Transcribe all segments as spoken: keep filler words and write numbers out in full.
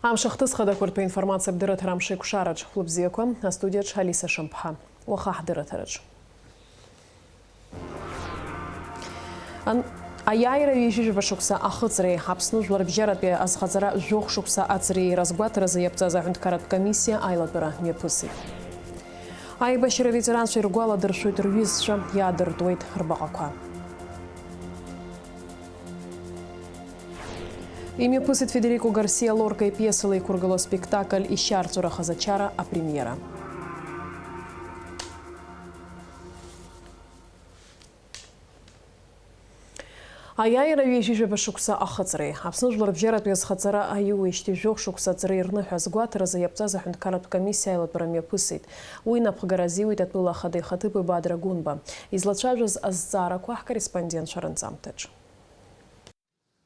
Амш ахҭыс хадақәа ртәы информациа бдырраҭара амш еиқәшараҿ. Хәлыбзиақәа, астудиаҿ Алиса Шамԥҳа. Уаха ҳдырраҭараҿ. Ан-, аиааира ҩажәижәаба шықәса ахыҵреи Аԥсны жәларбжьаратәи азхаҵара жәохә шықәса аҵреи разгәаҭаразы иаԥҵаз аҳәынҭқарратә комиссиа аилатәара мҩаԥысит. Аибашьра аветеранцәа иргәаладыршәоит рҩызцәа, иаадыртуеит рбаҟақәа. Имҩаԥысит Федерико Гарсиа Лорка ипиесала иқәыргылоу аспектакль ишьарҵәырахаз ачара апремиера. Аиааира ҩажәижәаба шықәса ахыҵреи Аԥсны жәларбжьаратәи азхаҵара аиуеижьҭеи жәохә шықәса аҵреи рныҳәа азгәаҭаразы иаԥҵаз аҳәынҭқарратә комиссиа аилатәара мҩаԥысит. Уи напхгара азиуит атәыла ахада ихаҭыԥуаҩ Бадра Гәынба. Излацәажәаз азҵаарақәа ҳкорреспондентцәа рынҵамҭаҿ.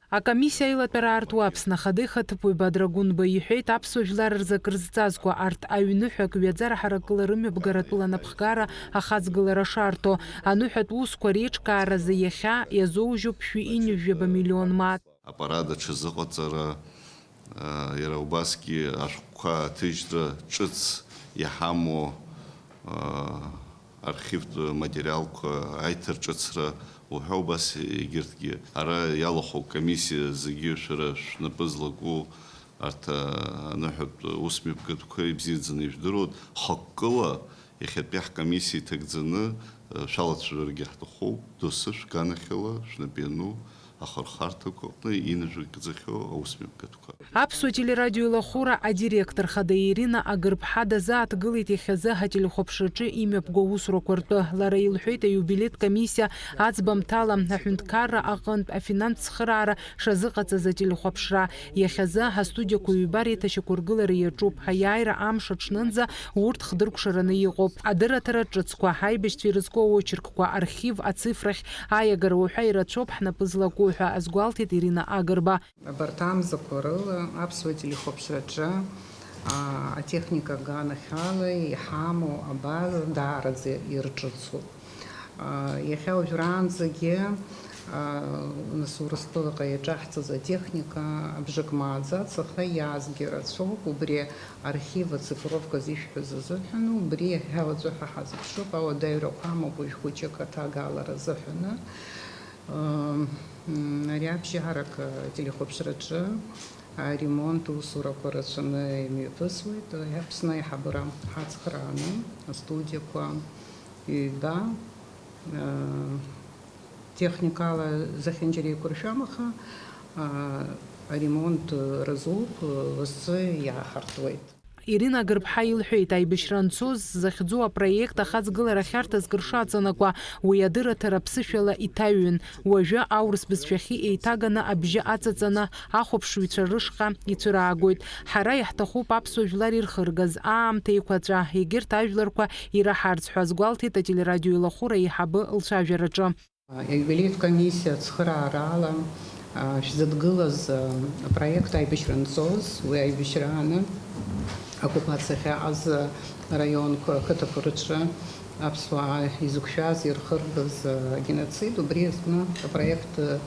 Акомиссиа аилатәара аартуа Аԥсны ахада ихаҭыԥуаҩ Бадра Гәынба иҳәеит, аԥсуа жәлар рзы акрызҵазкуа арҭ аҩныҳәак ҩаӡара ҳаракыла рымҩаԥгаратәыла напхгара ахаҵгылара шарҭо, аныҳәатә усқәа реиҿкааразы иахьа иазоужьуп шәи ҩынҩажәаба миллион мааҭ. Аппарат аҽазыҟаҵара, а, иара убасгьы ашәҟәқәа аҭыжьра ҿыц иҳамоу, а, архивтә материалқәа аиҭарҿыцра уҳәа убас егьырҭгьы. Ара иалахәу комиссиа зегьы шәара шәнапы злаку арҭ, а, аныҳәатә усмҩаԥгатәқәа ибзиаӡаны ижәдыруеит. Хықәкыла иахьатәи ҳкомиссиа иҭагӡаны, а, шәалацәажәаргьы ҳҭахуп. Доусы шәганахьала шәнапы иану ахырхарҭақәа аҟны инажәгӡахьоу аусмҩаԥгатәқәа. Аԥсуа телерадио еилахәыра адиректор хада Ирина Агырԥҳа дазааҭгылеит иахьазы ҳателехәаԥшраҿы имҩаԥго аусурақәа ртәы. Лара илҳәеит, аиубилеҭ комиссиа аӡбамҭала аҳәынҭқарра аҟынтә афинанстә цхыраара шазыҟаҵаз ателехәаԥшра. Иахьазы ҳастудиақәа ҩба реиҭашьақәыргылара иаҿуп. Аиааира амш аҽнынӡа урҭ хдыркәшараны иҟоуп. Адырраҭара ҿыцқәа, аибашьцәа ирызку аочеркқәа, архив ацифрахь аиагара уҳәа ирацәоуп ҳнапы злаку ҳәа азгәалҭеит Ирина Агырба. Абарҭ амзақәа рыла аԥсуа телехәаԥшраҿы, аа, атехника аганахьала иҳамоу абаза даараӡа ирҿыцуп. Аа, иахьа уажәраанӡагьы, аа, нас Урыстәылаҟа иаҿаҳҵаз атехника абжак мааӡац, аха иаазгьы рацәоуп. Убри архив ацифровка зышәҳәаз азыҳәан, убри иахьа уаҵәы ҳа ҳазыԥшуп, ауадаҩрақәа амоуп уажә хәыҷык аҭагалара азыҳәаны. М, ари абжьарак ателехәаԥшраҿы аремонт усурақәа рацәаны имҩаԥысуеит. Аԥсны аиҳабыра ҳацхрааны астудиақәа ҩба, э, техникала зехьынџьара еиқәыршәам, аха, а, аремонт разуп, лассы иаахыртуеит. Ирина Гырԥҳа илҳәеит, аибашьра анцоз захьӡу апроект ахаҵгылара ахьарҭа зкыршо аҵанакуа, уи адырраҭара ԥсышәала иҭаҩын. Уажәы аурыс бызшәахьы еиҭаганы абжьы аҵаҵаны ахәаԥшыҩцәа рышҟа ицәыраагоит. Ҳара иаҳҭахуп аԥсуа жәлар ирхыргаз аамҭа еиқәаҵәа, егьырҭ ажәларқәа ираҳарц ҳәа азгәалҭеит ателерадиоеилахәыра еиҳабы лцәажәараҿы. Аиубилеитә комиссиа ацхыраарала, а, шәзыдгылаз, а, апроект аибашьра анҵоз, уи аибашьрааны оккупациа ахьаҟаз араионқәа, ақыҭақәа рҿы аԥсуаа изықәшәаз, ирхыргаз, а, агеноцид, убри азкны апроект, а,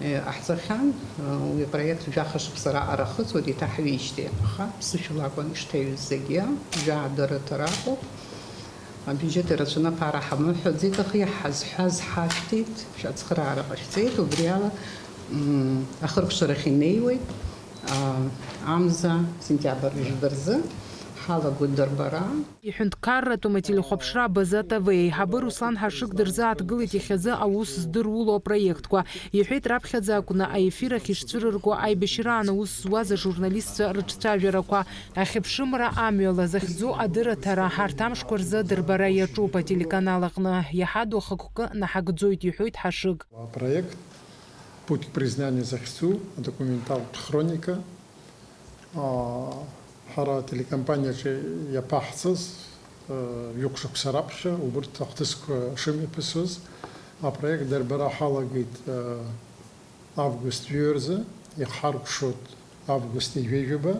ҟаҳҵахьан. А, уи апроект жәаха шықәса раҟара ахыҵуеит, иҭаҳҩижьҭеи. Аха ԥсышәала акәын ишҭаҩыз зегьы, жәаа дырраҭара акәуп. Абиуџьет ирацәаны аԥара ҳамыҳәаӡеит, аха иҳазҳәаз ҳашәҭеит, шәацхыраара ҟашәҵеит, убри ала, м, ахыркәшарахь инеиуеит, а, амза, сентиабр жәба рзы ҳалагоит дырбара. Иҳәынҭқарратәым ателехәаԥшра Абаза Т В еиҳабы Руслан Ҳашыг дырзааҭгылеит иахьазы аус здыруло апроектқәа. Иҳәеит, раԥхьаӡа акәны аефир ахь ишцәырырго аибашьраан аус зуаз ажурналистцәа рыҿцәажәарақәа. Ахьыԥшымра амҩала захьӡу адырраҭара ҳарҭ амшқәа рзы дырбара иаҿуп ателеканал аҟны. Иаҳа ду ахықәкы наҳагӡоит, иҳәоит Ҳашыг. Апроект Путь к признанию захьӡу адокументалтә хроника, а, ҳара ателекомпаниаҿы иаԥаҳҵаз, а, ҩышықәса раԥхьа убырҭ ахҭысқәа шымҩаԥысуаз апроект дырбара ҳалагеит, а, август жәаҩа рзы, ихҳаркәшоит август ҩажәижәаба,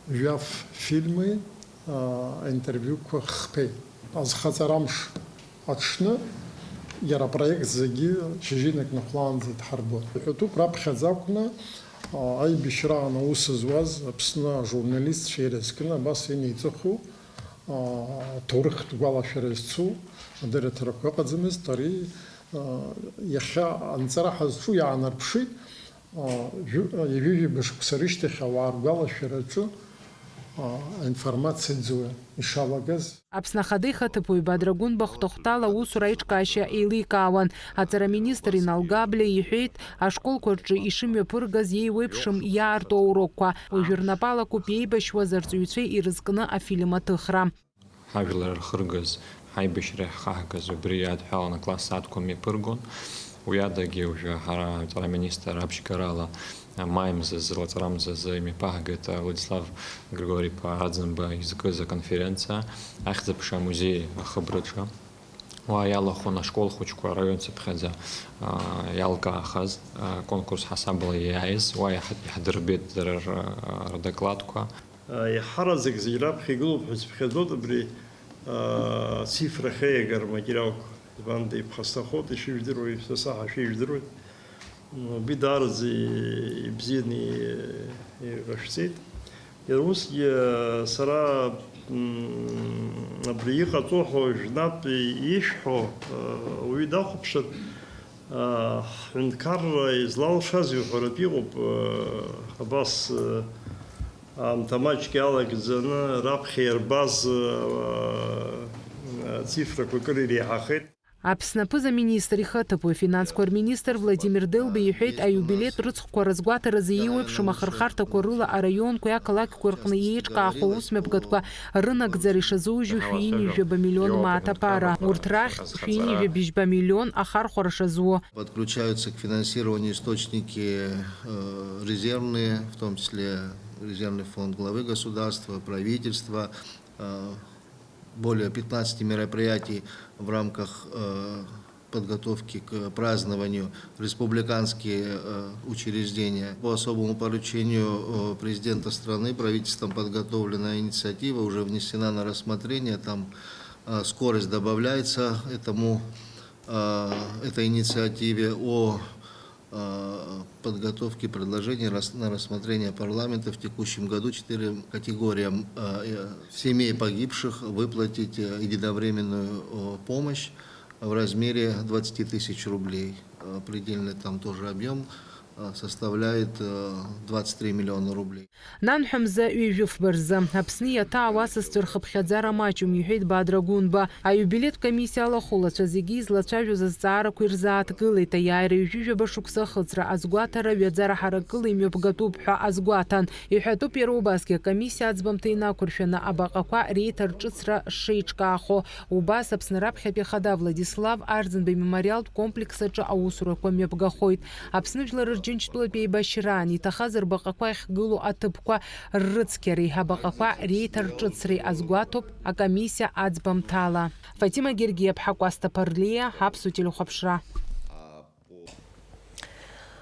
жәаф фильми, а, интервиуқәа хԥеи. Азхаҵарамш аҽны иара апроект зегьы шьыжьынак нахәлаанӡа идҳарбон. Иҳәатәуп, раԥхьаӡа акәны Аибашьраан аус зуаз Аԥсны ажурналистцәа ирызкны абас инеиҵыху, а, ҭоурыхтә гәалашәара зцу адырраҭарақәа ыҟаӡамызт. Ари, а, иахьа анҵара ҳазҿу иаанарԥшит, а, жәы-, ҩажәижәаба шықәса рышьҭахь ауаа ргәалашәараҿы, а, аинформациа ӡуа ишалагаз. Аԥсны Ахада ихаҭыԥуаҩ Бадра Гәынба хәҭа-хәҭала аусура аиҿкаашьа еиликаауан. Аҵара аминистр Инал Габлиа иҳәеит, ашколқәа рҿы ишымҩаԥыргаз еиуеиԥшым иаарту аурокқәа. Уажәы рнапалакуп иеибашьуаз арҵаҩцәеи ирызкны афильм аҭыхра. Ҳажәлар рхыргаз, ҳаибашьра иаҳхаҳгаз убри иадҳәалан акласс сааҭқәа мҩаԥыргон. Уи адагьы уажәы ҳара аҵара аминистр абжьгарала маи мзазы, лаҵарамзазы имҩаԥаҳгеит Владислав Григори-иԥа Аӡынба изкыз аконференциа, Ахьӡ-аԥша амузеи ахыбраҿы. Уа иалахәын ашкол хәыҷқәа араион цыԥхьаӡа, а, иалкаахаз, а, конкурс ҳасабала иааиз, уа иаҳ-, иаҳдырбеит дара р-, а, рдокладқәа. Еиҳараӡак зегь раԥхьа игылоуп ҳәа сыԥхьаӡоит абри, а, ацифра ахьеиагара аматериалқәа. Избан, иԥхасҭахоит, ишыжәдыруа, са саҳа шәижәдыруеит. Убри даараӡа ибзианы ирашәҵеит. Иара усгьы сара, м, абри иҟаҵоу ҳәа уажәнатә ишәҳәо, уаҩы дахәаԥшыр, ҳҳәынҭқарра излалшаз иуҳәаратәы иҟоуп, абас, аамҭа маҷк иалагӡаны раԥхьа ирбаз, ацифрақәа акыр иреиҳахеит. Аԥсны аԥыза-министр ихаҭыԥуаҩ, финансқәа рминистр Владимир Делба иҳәеит, аиубилеитә рыцхәқәа рызгәаҭаразы еиуеиԥшым ахырхарҭақәа рыла араионқәеи ақалақьқәеи рҟны еиҿкаахо аусмҩаԥгатәқәа рынагӡара ишазужьу шәи ҩынҩажәаба миллион мааҭ аԥара. Урҭ рахьтә шәи ҩынҩажәа бжьба миллион ахархәара шазу. Подключаются к финансированию источники, э, резервные, в том числе резервный фонд главы государства, правительства, э, более пятнадцати мероприятий в рамках, э, подготовки к празднованию республиканские, э, учреждения. По особому поручению, э, президента страны правительством подготовлена инициатива, уже внесена на рассмотрение, там, э, скорость добавляется этому, э, этой инициативе о э, подготовки предложений рас-, на рассмотрение парламента в текущем году четырем категориям, э, э, семей погибших выплатить, э, единовременную, э, помощь в размере двадцати тысяч рублей. Э, предельный там тоже объём, э, составляет, э, двадцать три миллиона рублей. Нанҳәа мза ҩажәи фба рзы Аԥсны иаҭаау асасцәа рхыԥхьаӡара маҷым, иҳәеит Бадра Гәынба. Аиубилеитә комиссиа алахәылацәа зегьы излацәажәоз азҵаарақәа ирзааҭгылеит, аиааира ҩажәижәаба шықәса ахыҵра азгәаҭара ҩаӡара ҳаракыла имҩаԥгатәуп ҳәа азгәаҭан. Иҳәатәуп иара убасгьы акомиссиа аӡбамҭа инақәыршәаны абаҟақәа реиҭарҿыцра шеиҿкаахо. Убас Аԥсны раԥхьатәи ахада Владислав Арӡынба имемориалтә комплекс аҿы аусурақәа мҩаԥгахоит. Аԥсны жәлар рџьынџьтәылатә еибашьраан иҭахаз рбаҟақәа ахьгылоу аҭыԥқәа ррыцқьареи абаҟақәа реиҭарҿыцреи азгәаҭоуп акомиссиа аӡбамҭала. Фатима Гергиаԥҳа, Кәасҭа Ԥарлиа, Аԥсуа телехәаԥшра.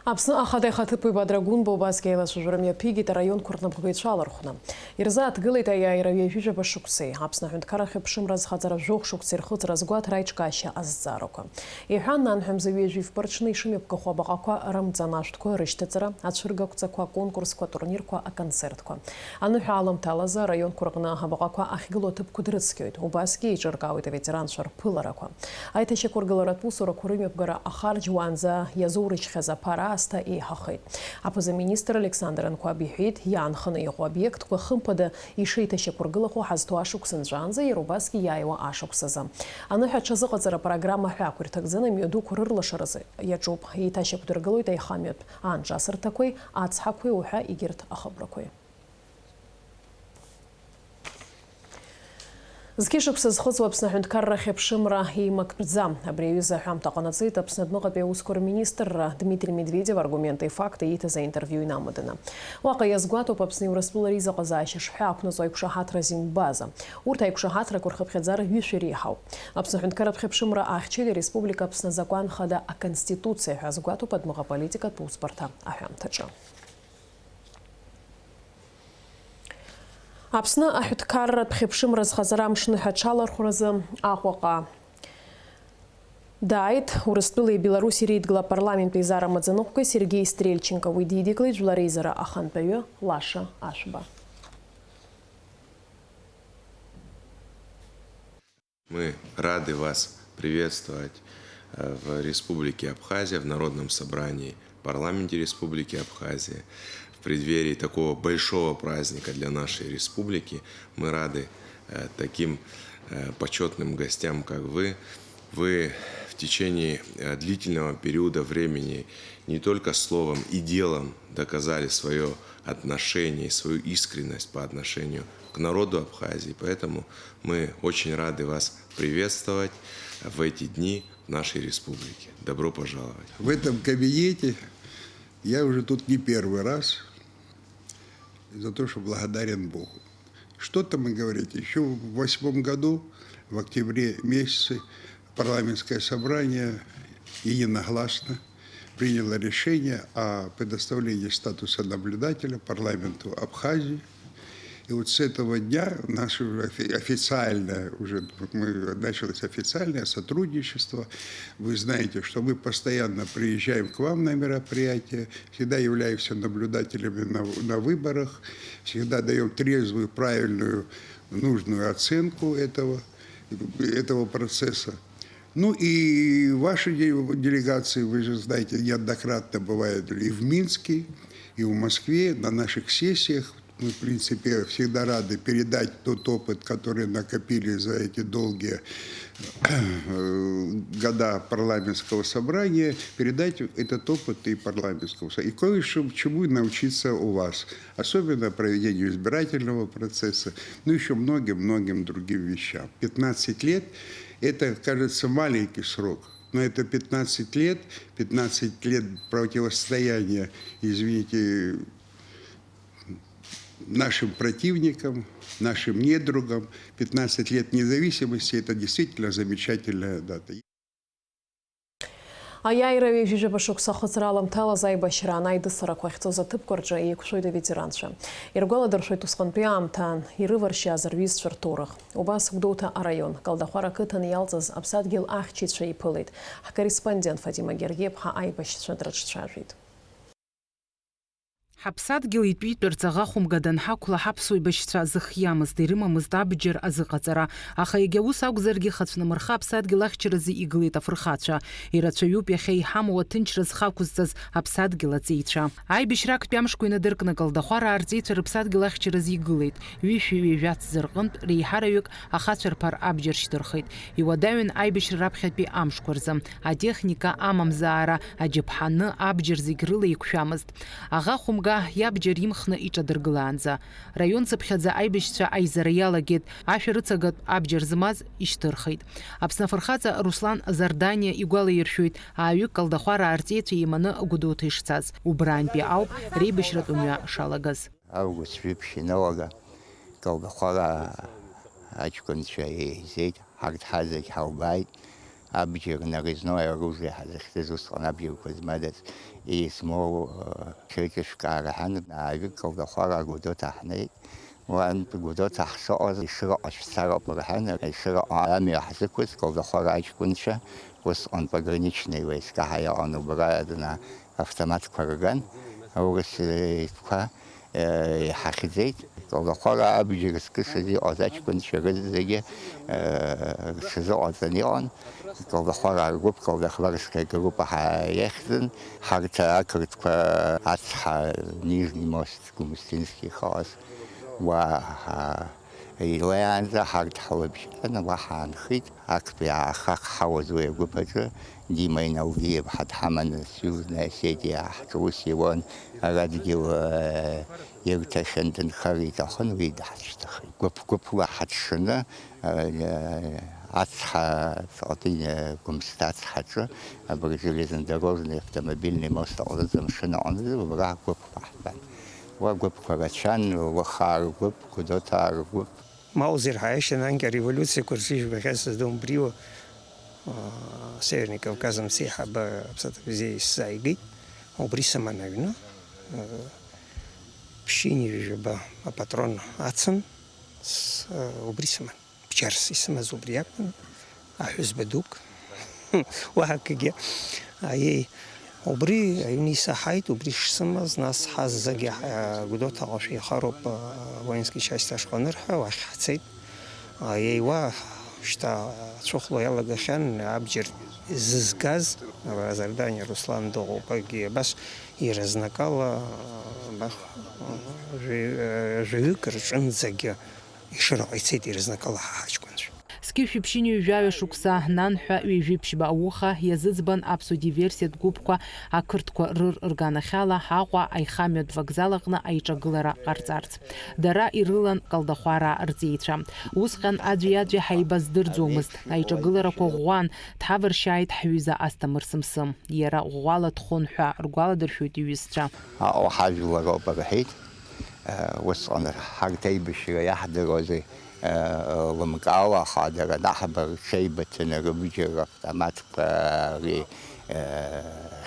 Аԥсны Ахада ихаҭыԥуаҩ Бадра Гәынба убасгьы аилацәажәара мҩаԥигеит араионқәа рнапхгаҩцәа алархәны. Ирзааҭгылеит аиааира ҩажәижәаба шықәсеи, Аԥсны аҳәынҭқарра ахьыԥшымра азхаҵара жәохә шықәсеи рхыҵра азгәаҭара аиҿкаашьа азҵаарақәа. Иҳәан, нанҳәа мза ҩажәи фба рҽны ишымҩаԥгахо абаҟақәа рымҵан ашәҭқәа рышьҭаҵара, ацәыргақәҵақәа, аконкурсқәа, атурнирқәа, аконцертқәа. Аныҳәа аламҭалазы араионқәа рҟны абаҟақәа ахьгылоу аҭыԥқәа дрыцқьоит, убасгьы еиҿыркаауеит аветеранцәа рԥыларақәа. Аиҭашьақәыргыларатә усурақәа рымҩаԥгара ахарџь уаанӡа иазоурыжьхьаз аԥара аасҭа еиҳахеит. Аԥыза-министр Александр Анқәаб иҳәеит, иаанханы иҟоу обиектқәа хымԥада ишеиҭашьақәыргылахо ҳазҭоу ашықәс нҵәаанӡа, иара убасгьы иааиуа ашықәс азы. Аныҳәа аҽазыҟаҵара программа ҳәа ақәа ирҭагӡаны амҩадуқәа рырлашаразы иаҿуп. Еиҭашьақәдыргылоит аихамҩатә аанҿасырҭақәеи, ацҳақәеи уҳәа егьырҭ ахыбрақәеи. Зқьышықәса зхыҵуа Аԥсны аҳәынҭқарра ахьыԥшымра еимактәӡам. Абри аҩыза аҳәамҭа ҟанаҵеит Аԥсны адәныҟатәи аусқәа рминистрра. Дмитри Медведев «Аргументы и факты» ииҭаз аинтервиу инамаданы. Уаҟа иазгәаҭоуп Аԥсни Урыстәылеи рзыҟазаашьа шҳәаақәнаҵо аиқәшаҳаҭра зимбаза. Урҭ аиқәшаҳаҭрақәа рхыԥхьаӡара ҩышәа иреиҳауп. Аԥсны аҳәынҭқарратә хьыԥшымра ахьчеит ареспублика Аԥсны азакәан хада, Аконституциа ҳәа азгәаҭоуп адәныҟа политикатә усбарҭа аҳәамҭаҿы. Аԥсны аҳәынҭқарратә хьыԥшымра зхаҵара амшныҳәа аҽалархәразы Аҟәаҟа. Дааит Урыстәылеи Белоруссиеи реидгыла апарламент еизара амаӡаныҟәгаҩ Сергеи Стрельченко. Уи дидикылеит Жәлар реизара ахантәаҩы Лаша Ашәба. Мы рады вас приветствовать, э, в Республике Абхазия, в Народном собрании, парламенте Республики Абхазия. В преддверии такого большого праздника для нашей республики мы рады, э, таким, э, почётным гостям, как вы. Вы в течение, э, длительного периода времени не только словом и делом доказали своё отношение, свою искренность по отношению к народу Абхазии. Поэтому мы очень рады вас приветствовать в эти дни в нашей республике. Добро пожаловать. В этом кабинете я уже тут не первый раз за то, что благодарен Богу. Что там и говорить, ещё в восьмом году, в октябре месяце, парламентское собрание единогласно приняло решение о предоставлении статуса наблюдателя парламенту Абхазии. И вот с этого дня наше уже офи-, официальное, уже мы, началось официальное сотрудничество. Вы знаете, что мы постоянно приезжаем к вам на мероприятия, всегда являемся наблюдателями на, на выборах, всегда даём трезвую, правильную, нужную оценку этого, этого процесса. Ну и ваши де-, делегации, вы же знаете, неоднократно бывают и в Минске, и в Москве на наших сессиях. Мы, в принципе, всегда рады передать тот опыт, который накопили за эти долгие, э, года парламентского собрания, передать этот опыт и парламентского со-, и кое-что, чему научиться у вас, особенно проведению избирательного процесса, ну, ещё многим-многим другим вещам. Пятнадцать лет — это, кажется, маленький срок, но это пятнадцать лет, пятнадцать лет противостояния, извините, нашим противникам, нашим недругам, пятнадцать лет независимости — это действительно замечательная дата. Аиааира ҩажәижәаба шықәса ахыҵра аламҭалаз аибашьраан аидысларақәа ахьцоз аҭыԥқәа рҿы еиқәшәоит аветеранцәа. Иргәаладыршәоит усҟантәи аамҭаан ирываршьааз рҩызцәа рҭоурых. Убас Гәдоуҭа араион Калдахәара ақыҭан иалҵыз аԥсадгьыл ахьчаҩцәа еиԥылеит. Ҳкорреспондент Фатима Гергиаԥҳа аибашьцәа дрыҿцәажәеит. Ҳаԥсадгьыл итәитәырц аӷа хәымга данҳақәла, ҳаԥсуа еибашьцәа зых иамызт, ирымамызт абџьар азыҟаҵара. Аха егьа ус акәзаргьы, хацәнымырха аԥсадгьыл ахьчаразы игылеит афырхацәа. Ирацәаҩуп иахьа иҳамоу аҭынчра зхы ақәызҵаз аԥсадгьыл аҵеицәа. Аибашьра актәи амшқәа инадыркны Калдахәараа рҵеицәа рыԥсадгьыл ахьчаразы игылеит. Ҩышәи ҩажәи ҵәца рҟынтә реиҳараҩык ахацәа рԥара абџьар шьҭырхит. Иуадаҩын аибашьра раԥхьатәи амшқәа рзы. Атехника, амамзаара, аџьаԥҳаны, абџьар зегь рыла еиқәшәамызт. Аӷа хәымга иабџьар имхны иҿадыргылаанӡа. Раион цыԥхьаӡа аибашьцәа аизара иалагеит, ашәарыцагатә абџьар змаз ишьҭырхит. Аԥсны афырхаҵа Руслан Зардание игәалаиршәоит, ааҩык Калдахәараа рҵеицәа еиманы Гәдоуҭа ишцаз. Убраантәи ауп реибашьратә мҩа шалагаз. Август жәиԥшь иналага, Калдахәараа аҷкәынцәа еизеит, ҳарҭ ҳазегь ҳалбааит, абџьар нарезное оружие ҳазыхьӡыз усҟан абџьарқәа змадаз, измоу, э, ҽеиҿышәкаара ҳан, ааҩык Калдахәараа Гәдоуҭа ҳнеит. Уантә Гәдоуҭа ҳшыҟаз, Ешыраҟа шәцароуп рҳәан, Ешыраҟа амҩа ҳзықәыз Калдахәараа аҷкәынцәа, усҟан пограничный войска ҳәа иҟан, убра дна автоматқәа рган, аурыс итәқәа, э, иҳахьӡеит. Калдахәараа абџьар зкышаз иҟаз аҷкәынцәа рызегьы, э, рҽазыҟаҵан иҟан. Калдахәараа ргәыԥ, Калдахварская группа ҳәа иахьӡын. Ҳарҭ ақырҭқәа ацҳа, Нижний мост, Гумустинский ихалаз, уа, а, илеиаанӡа ҳарҭ ҳлыбжьан, уа ҳаанхеит. Актәи аахак ҳауаз уи агәыԥ аҿы, Дима Иналгиев ҳа дҳаманы Союзная Осетиа ҳҿы ус иуан, ара дгьыл, э, ирҭахьан, дынхар иҭахын, уи даҳцәҭахеит. Гәыԥ-гәыԥла ҳаҽшаны, э, э, ацҳа, Ҵаҟатәи, э, Гәымсҭа ацҳаҿы, абри железнодорожный автомобильный мост аҟнытә амшын аҟнытә убра гәыԥла ҳтәан. Уа гәыԥқәа рацәан, Лыхаа ргәыԥ, Гәдоуҭаа ргәыԥ. Маузер ҳәа иашьҭан анкьа ареволиуциақәа рзы ижәбахьаз сыздам, убриоуп, аа, Северный Кавказ амцеиҳаба аԥсаҭа музеи исзааигеит, убри сыман аҩны, аа, ԥшьынҩажәаба апатрон ацын, с-, аа, убри сыман. Бџьарс исымаз убри акәын, аҳәызба дук. Уаҳа акгьы. Аиеи, убри аҩны исаҳаит, убри шсымаз, нас ҳаззагьы ҳа-, Гәдоуҭаҟа шәеихароуп, а, воинский часть ашҟа анырҳәа, уахь ҳцеит. Аиеи, уа, шьҭа ацәыхәла иалагахьан, абџьар зызгаз, Зарданиа Руслан дыҟоуп, агьи абас иразҟала, абас, жәаҩ-, жәаҩык рҿынӡагьы Ешыраҟа ицеит иразҟала ҳаҷкәынцәа. Зқьышә ԥшьынҩажәаҩа шықәса нанҳәа ҩажәи ԥшьба ауха иазыӡбан аԥсуа диверсиатә гәыԥқәа ақырҭқәа рыр рганахьала Аҟәа аихамҩатә вокзал аҟны аиҿагылара ҟарҵарц. Дара ирылан Калдахәараа рҵеицәа. Усҟан аӡәи-аӡәи ҳаибаздырӡомызт. Аиҿагыларақәа ӷәӷәан, дҳавыршьааит ҳҩыза Асҭамыр Сымсым. Иара ӷәӷәала дхон ҳәа ргәаладыршәоит иҩызцәа. Аҟәа ҳажәлароуп рҳәеит. Усҟан ҳарҭ аибашьра иаҳдыруазеи, лымкаала, аха дара анаҳба рҽеибыҭаны рыбџьар автоматқәа ари,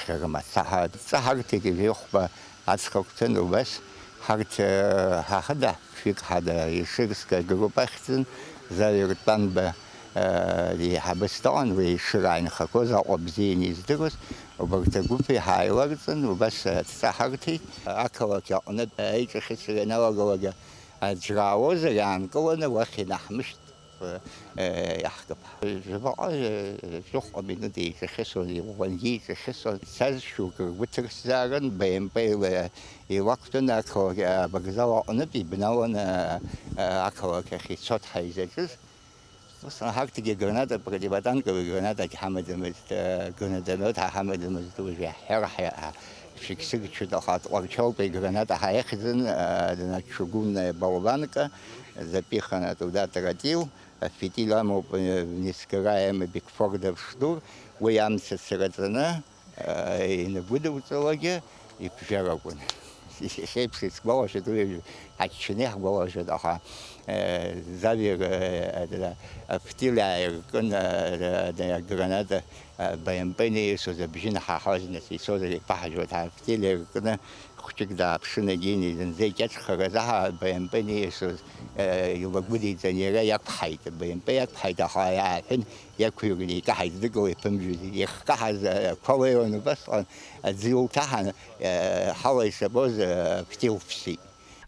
хьырмацаҳа дҵаҳарҭеит, ижәҩахәба ацхырҭын убас. Ҳарҭ, ҳа хада, ԥшьҩык ҳада, Ешырская группа ахьӡын, Завер Тәанба, еиҳабыс дыҟан, уи Ешыра инхақәоз, Аҟәа бзианы издыруаз, убарҭ агәыԥи ҳааиларҵын, убас дҵаҳарҭеит. Ақалақь аҟнытә аиҿахьысра ианалагалак, аӡә раауазар, иаанкыланы уахь инаҳмышьҭ, э, иаҳкып. Жәабаҟа, э, жәохәҟа минуҭ еиҿахьысуан, иӷәӷәангьы еиҿахьысуан. Цаз шьоук ргәы ҭырсзаарын, Б М П ила илақәтәаны ақалақь, авокзал аҟнытә ибналаны, э, ақалақь ахь ицот ҳаизаҿыз. Ус ҳарҭгьы граната, противотанковый гранатагь ҳамаӡамызт, э, гранатомет ҳа ҳамаӡамызт, уажә иаҳҳәар, ҳа-, ҳа-, шәыгьсыгчоит, аха Тҟәарчалтәи граната ҳаихьӡын, э, одна чугунная болванка, запихана туда тротил, фитиль амоуп, э, несгораемый Бигфордов шнур, уи амца цраҵаны, инагәыдуҵалакгьы ибжьаракәын. Иахьеиԥш исгәалашәоит, уи аччаны иаҳгәалашәоит, аха, э, Завер, э, афтиль ааиркын, э, аграната, э, Б М П инаирсуаз абжьы наҳаҳауаз, нас ицозар иԥаҳжәуеит, афтиль аиркны хәҷык дааԥшын, егьи зынӡа икьаҿхараз аҳа Б М П инаирсуаз, э, илагәыдиҵан, иара иақәҳаит, Б М П иақәҳаит, аха иааҳәын, иақәыҩрны икаҳаит, дыкла иԥымжәеит. Иахькаҳаз ақәа леиуан убасҟан, аӡы илҭаҳан, ҳала ишабоз, фтил фсит.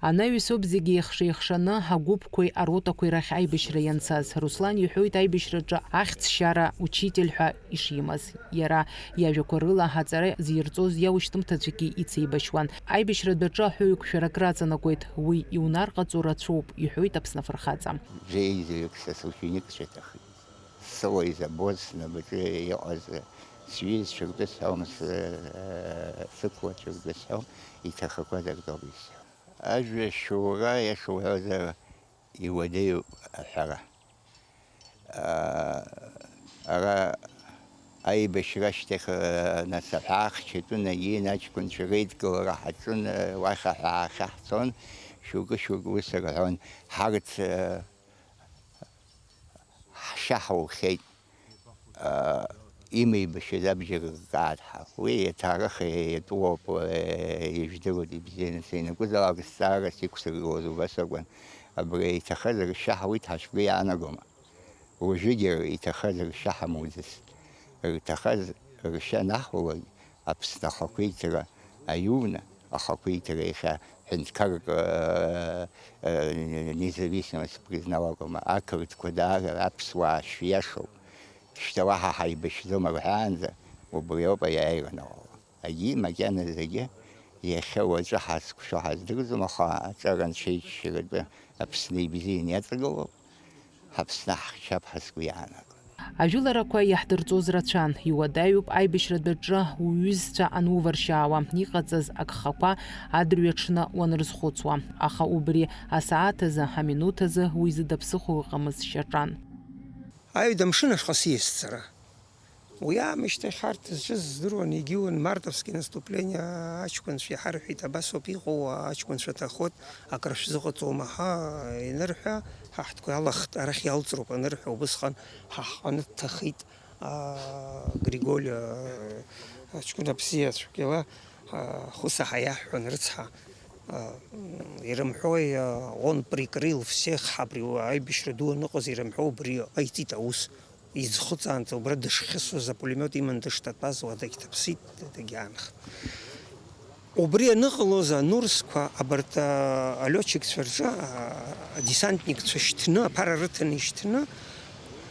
Анаҩсоуп зегьы еихша-еихшаны агәыԥқәеи аротақәеи рахь аибашьра ианцаз. Руслан иҳәоит аибашьраҿы ахьӡшьара учитель ҳәа ишимаз. Иара иажәақәа рыла аҵара зирҵоз иаушьҭымҭацәгьы ицеибашьуан. Аибашьратә аҿы аҳәаҩык шәарак раҵанакуеит, уи иунарҟаҵо рацәоуп, иҳәоит Аԥсны афырхаҵа. Бзиа еизаҩык са сученикцәа иҭахеит. Сыла изабоз, снапаҿы иҟаз сҩызцәа ртәы сҳәом, сы-, сықәлацәа ртәы сҳәом, иҭахақәаз ак роуп исҳәо. Ажәа шьоура, иашоу уҳәозар, иуадаҩуп аҳәара. Ара аибашьра ашьҭахь, нас аҳәаахьчатәы наиин аҷкәынцәа реидгылара ҳаҿын, уахь аҳәаахьы ҳцон, шьоукы-шьоукы ус рҳәон, ҳарҭ, Ҳшьа ҳаухьеит, аа, имеибашьыз абџьар ркаат ҳәа. Уи аҭаарых иатәуоуп, ижәдыруеит ибзианы. Санакәызаалак зҵаарас иқәсыргылоз убас акәын. Абри иҭахаз ршьа ҳауит ҳәа шәгәы иаанагома? Уажәыгьы иҭахаз ршьа ҳамуӡацт. Ирҭахаз ршьа анаҳулак, Аԥсны ахақәиҭра аиуны, ахақәиҭра иахьа ҳәынҭқарк, э, э, независимость признал акәым, ақырҭқәа даара аԥсуаа шәиашоуп. Шьҭа уаҳа ҳаибашьӡом рҳәаанӡа, убри ауп аиааира анаҟало. Егьи макьана зегьы иахьа уаҵәы ҳазқәшәо ҳаздырӡом, аха аҿар анцәа иџьшьаратәы Аԥсны ибзианы иаҵагылоуп. Ҳаԥсны ҳахьчап ҳәа сгәы иаанагон. Ажәыларақәа иаҳдырҵоз рацәан, иуадаҩуп аибашьратә аҿы уҩызцәа ануваршьаауа, иҟаҵаз агхақәа адырҩаҽны уанрызхәыцуа, аха убри асааҭ азы, аминуҭ азы уи зыда ԥсыхәа ыҟамыз шьаҿан. Аҩада амшын ашҟа сиасцара. Уи аамышьҭахь ҳарҭ зҿыз здыруан, егьиуан, мартовски наступление аҷкәынцәа иҳарҳәеит, абасоуп иҟоу, аҷкәынцәа ҭахоит, акры шәзыҟаҵома ҳәа инырҳәа, ҳа ҳтәқәа иалахт, арахь иалҵроуп анырҳәа, убысҟан ҳа ҳҟны дҭахеит, аа, Григоль, аа, аҷкәына бзиа цәгьала, аа, Хуса ҳәа иаҳҳәон рыцҳа, аа, ирымҳәои, аа, он прикрыл всех, абри аибашьра ду аныҟаз ирымҳәо убри ҟаиҵеит аус. Иӡхыҵаанӡа убра дышхьысуаз, апулемиот иман дышҭатәаз уа дагьҭаԥсит, дагьаанхт. Убри аныҟалоз анурсқәа абарҭ, а, алиотчикцәа рҿы, а, адесантникцәа шьҭны, аԥара рыҭаны ишьҭны,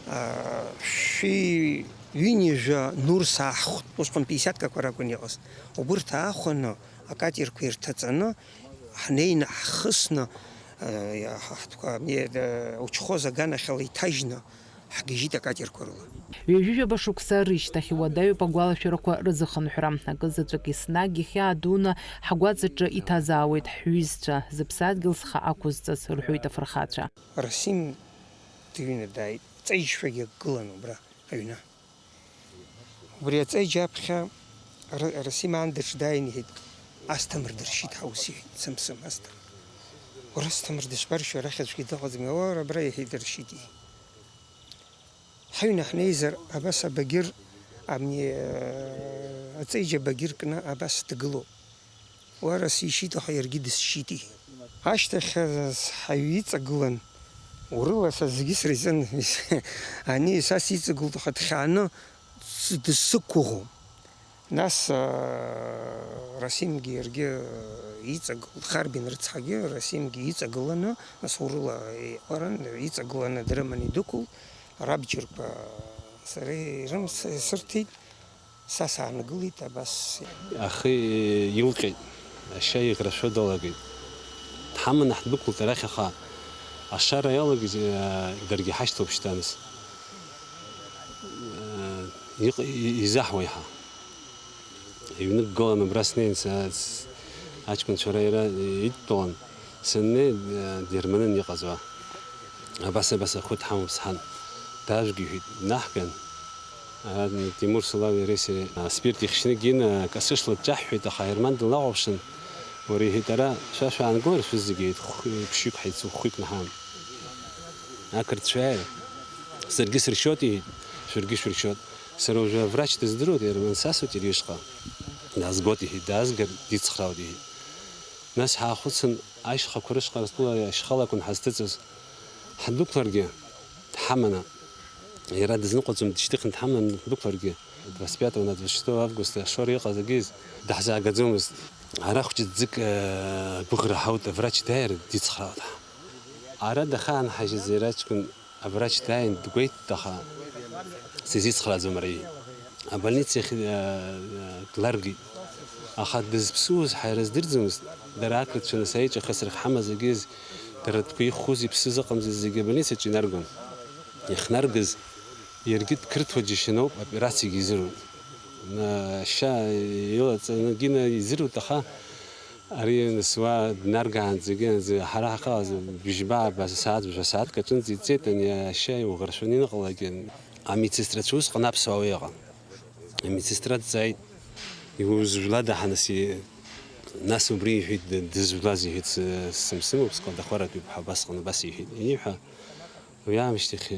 а, шәи ҩынҩажәа нурс аахәт, усҟан пятидесяткақәа ракәын иҟаз. Убырҭ аахәаны, акатерқәа ирҭаҵаны, ҳнеины, ҳхысны, а, ҳтәқәа, ами, а, учхоз аганахьала иҭажьны, ҳгьежьит акатерқәа рыла. Ҩажәижәаба шықәса рышьҭахь иуадаҩуп агәалашәарақәа рызыхынҳәра. Акы заҵәык еснагь ихьаа дуны ҳгәаҵаҿы иҭазаауеит ҳҩызцәа, зыԥсадгьыл зхы ақәызҵаз, рҳәоит афырхацәа. Расим дыҩны дааит, ҵеиџьшәагьы акгылан убра аҩны. Убри аҵеиџь аԥхьа Ра-, Расим аан даҽа дааин иҳәеит, Асҭамыр дыршьит ҳаус, иҳәеит, Самсым Асҭамыр. Уара Асҭамыр дышԥаршьо, арахь аӡәгьы дыҟаӡами? Уара абра, иҳәеит, дыршьит, иҳәеит. Ҳаҩны ҳнеизар, абас абагьыр, амни, э, аҵеиџь абагьыр кны абас дгылоуп. Уара сишьит, аха иаргьы дысшьит, иҳәеит. Ашьҭахь, э, ҳаҩ иҵагылан, урыла са зегьы срызын, ани са сиҵагылт, аха дхьааны ц-, дысзықәгәыӷуам. Нас, а, Расимгьы иаргьы иҵагылт, Харбин рыцҳагьы Расимгьы иҵагыланы, нас урыла иҟаран, иҵагыланы дрыманы идәықәылт, рабџьарқәа сара ирымс-, сырҭеит, са саанагылеит абас. Ахы илҟьеит, ашьа иӷрашәо далагеит. Дҳаманы ҳдәықәылт арахь, аха ашара иалагеит, а, даргьы ҳашьҭоуп шьҭа нас. Иҟ-, и-, изаҳуа иаҳа. Иҩнықәгылан абра снеин, са-, с-, аҷкәынцәа ара иара идтәалан, саннеи, э, дирманын иҟаз уа. Абас, абас ахәы дҳамоуп сҳәан. Дажәг иҳәеит, днаҳган. Ара Тимур Сулави иареи сареи, а, спирт ихьшьны Гина касышла дҿаҳәҳәеит, аха Ерман дылахәаԥшын, уара, иҳәеит, ара шәа шәаангылар шәызегьы, иҳәеит, хәы-, ԥшьҩык ҳаицу-, хәҩык наҳан. Ақырҭцәа иааир, саргьы сыршьоит, иҳәеит, шәаргьы шәыршьоит. Сара уажәы аврач дыздыруеит, Ерман сасуеит иара ишҟа. Даазгоит, иҳәеит, даазгар дицхраауеит, иҳәеит. Нас ҳаахәыцын, ашьхақәа рышҟа ртәыла ашьхалақәан ҳазҭыҵыз. Ҳдәықәларгьы дҳаманы, иара дызныҟәаӡом, дышьҭыхны дҳаманы ҳдәықәларгьы, двадцать пятого на двадцать шестого августа ашора иҟаз агьыз даҳзаагаӡомызт. Ара хәҷы ӡык, э, гәыӷра ҳауит, аврач дааир дицхраауеит. Ара дахаанҳажьыз иара аҷкәын Аврач дааин дгәеиҭеит, аха сизицхрааӡом, ари. Абольница иахь, э, э, дларгеит. Аха дызԥсуаз ҳара здырӡомызт. Дара ақырҭцәа нас аиҿахысра ахьҳамаз агьыз, дара ртәқәа ихәхоз иԥсыз ыҟамзи, зегьы абольницаҿы инаргон. Иахьнаргаз, иаргьы дқырҭуа џьашьаноуп, операциагьы изыруит. Ашьа илаҵаны Гина изыруит, аха Ари нас уа днаргаанӡагьы, ҳара ҳахьыҟаз бжьба, абас асааҭ, жәа сааҭк аҿынӡа ицеит, ани ашьа иуӷаршәаны иныҟалак, амедсестрацәа усҟан аԥсуаа уи ыҟан. Амедсестра дҵааит, иузжәлада ҳа нас, и-, нас убри иҳәеит, д-, дызжәлаз иҳәеит, с-, сымсымоуп, скәадахәаратәи ҳәа убасҟан, убас иҳәеит. Ииҳәа, уи аамышьҭахь,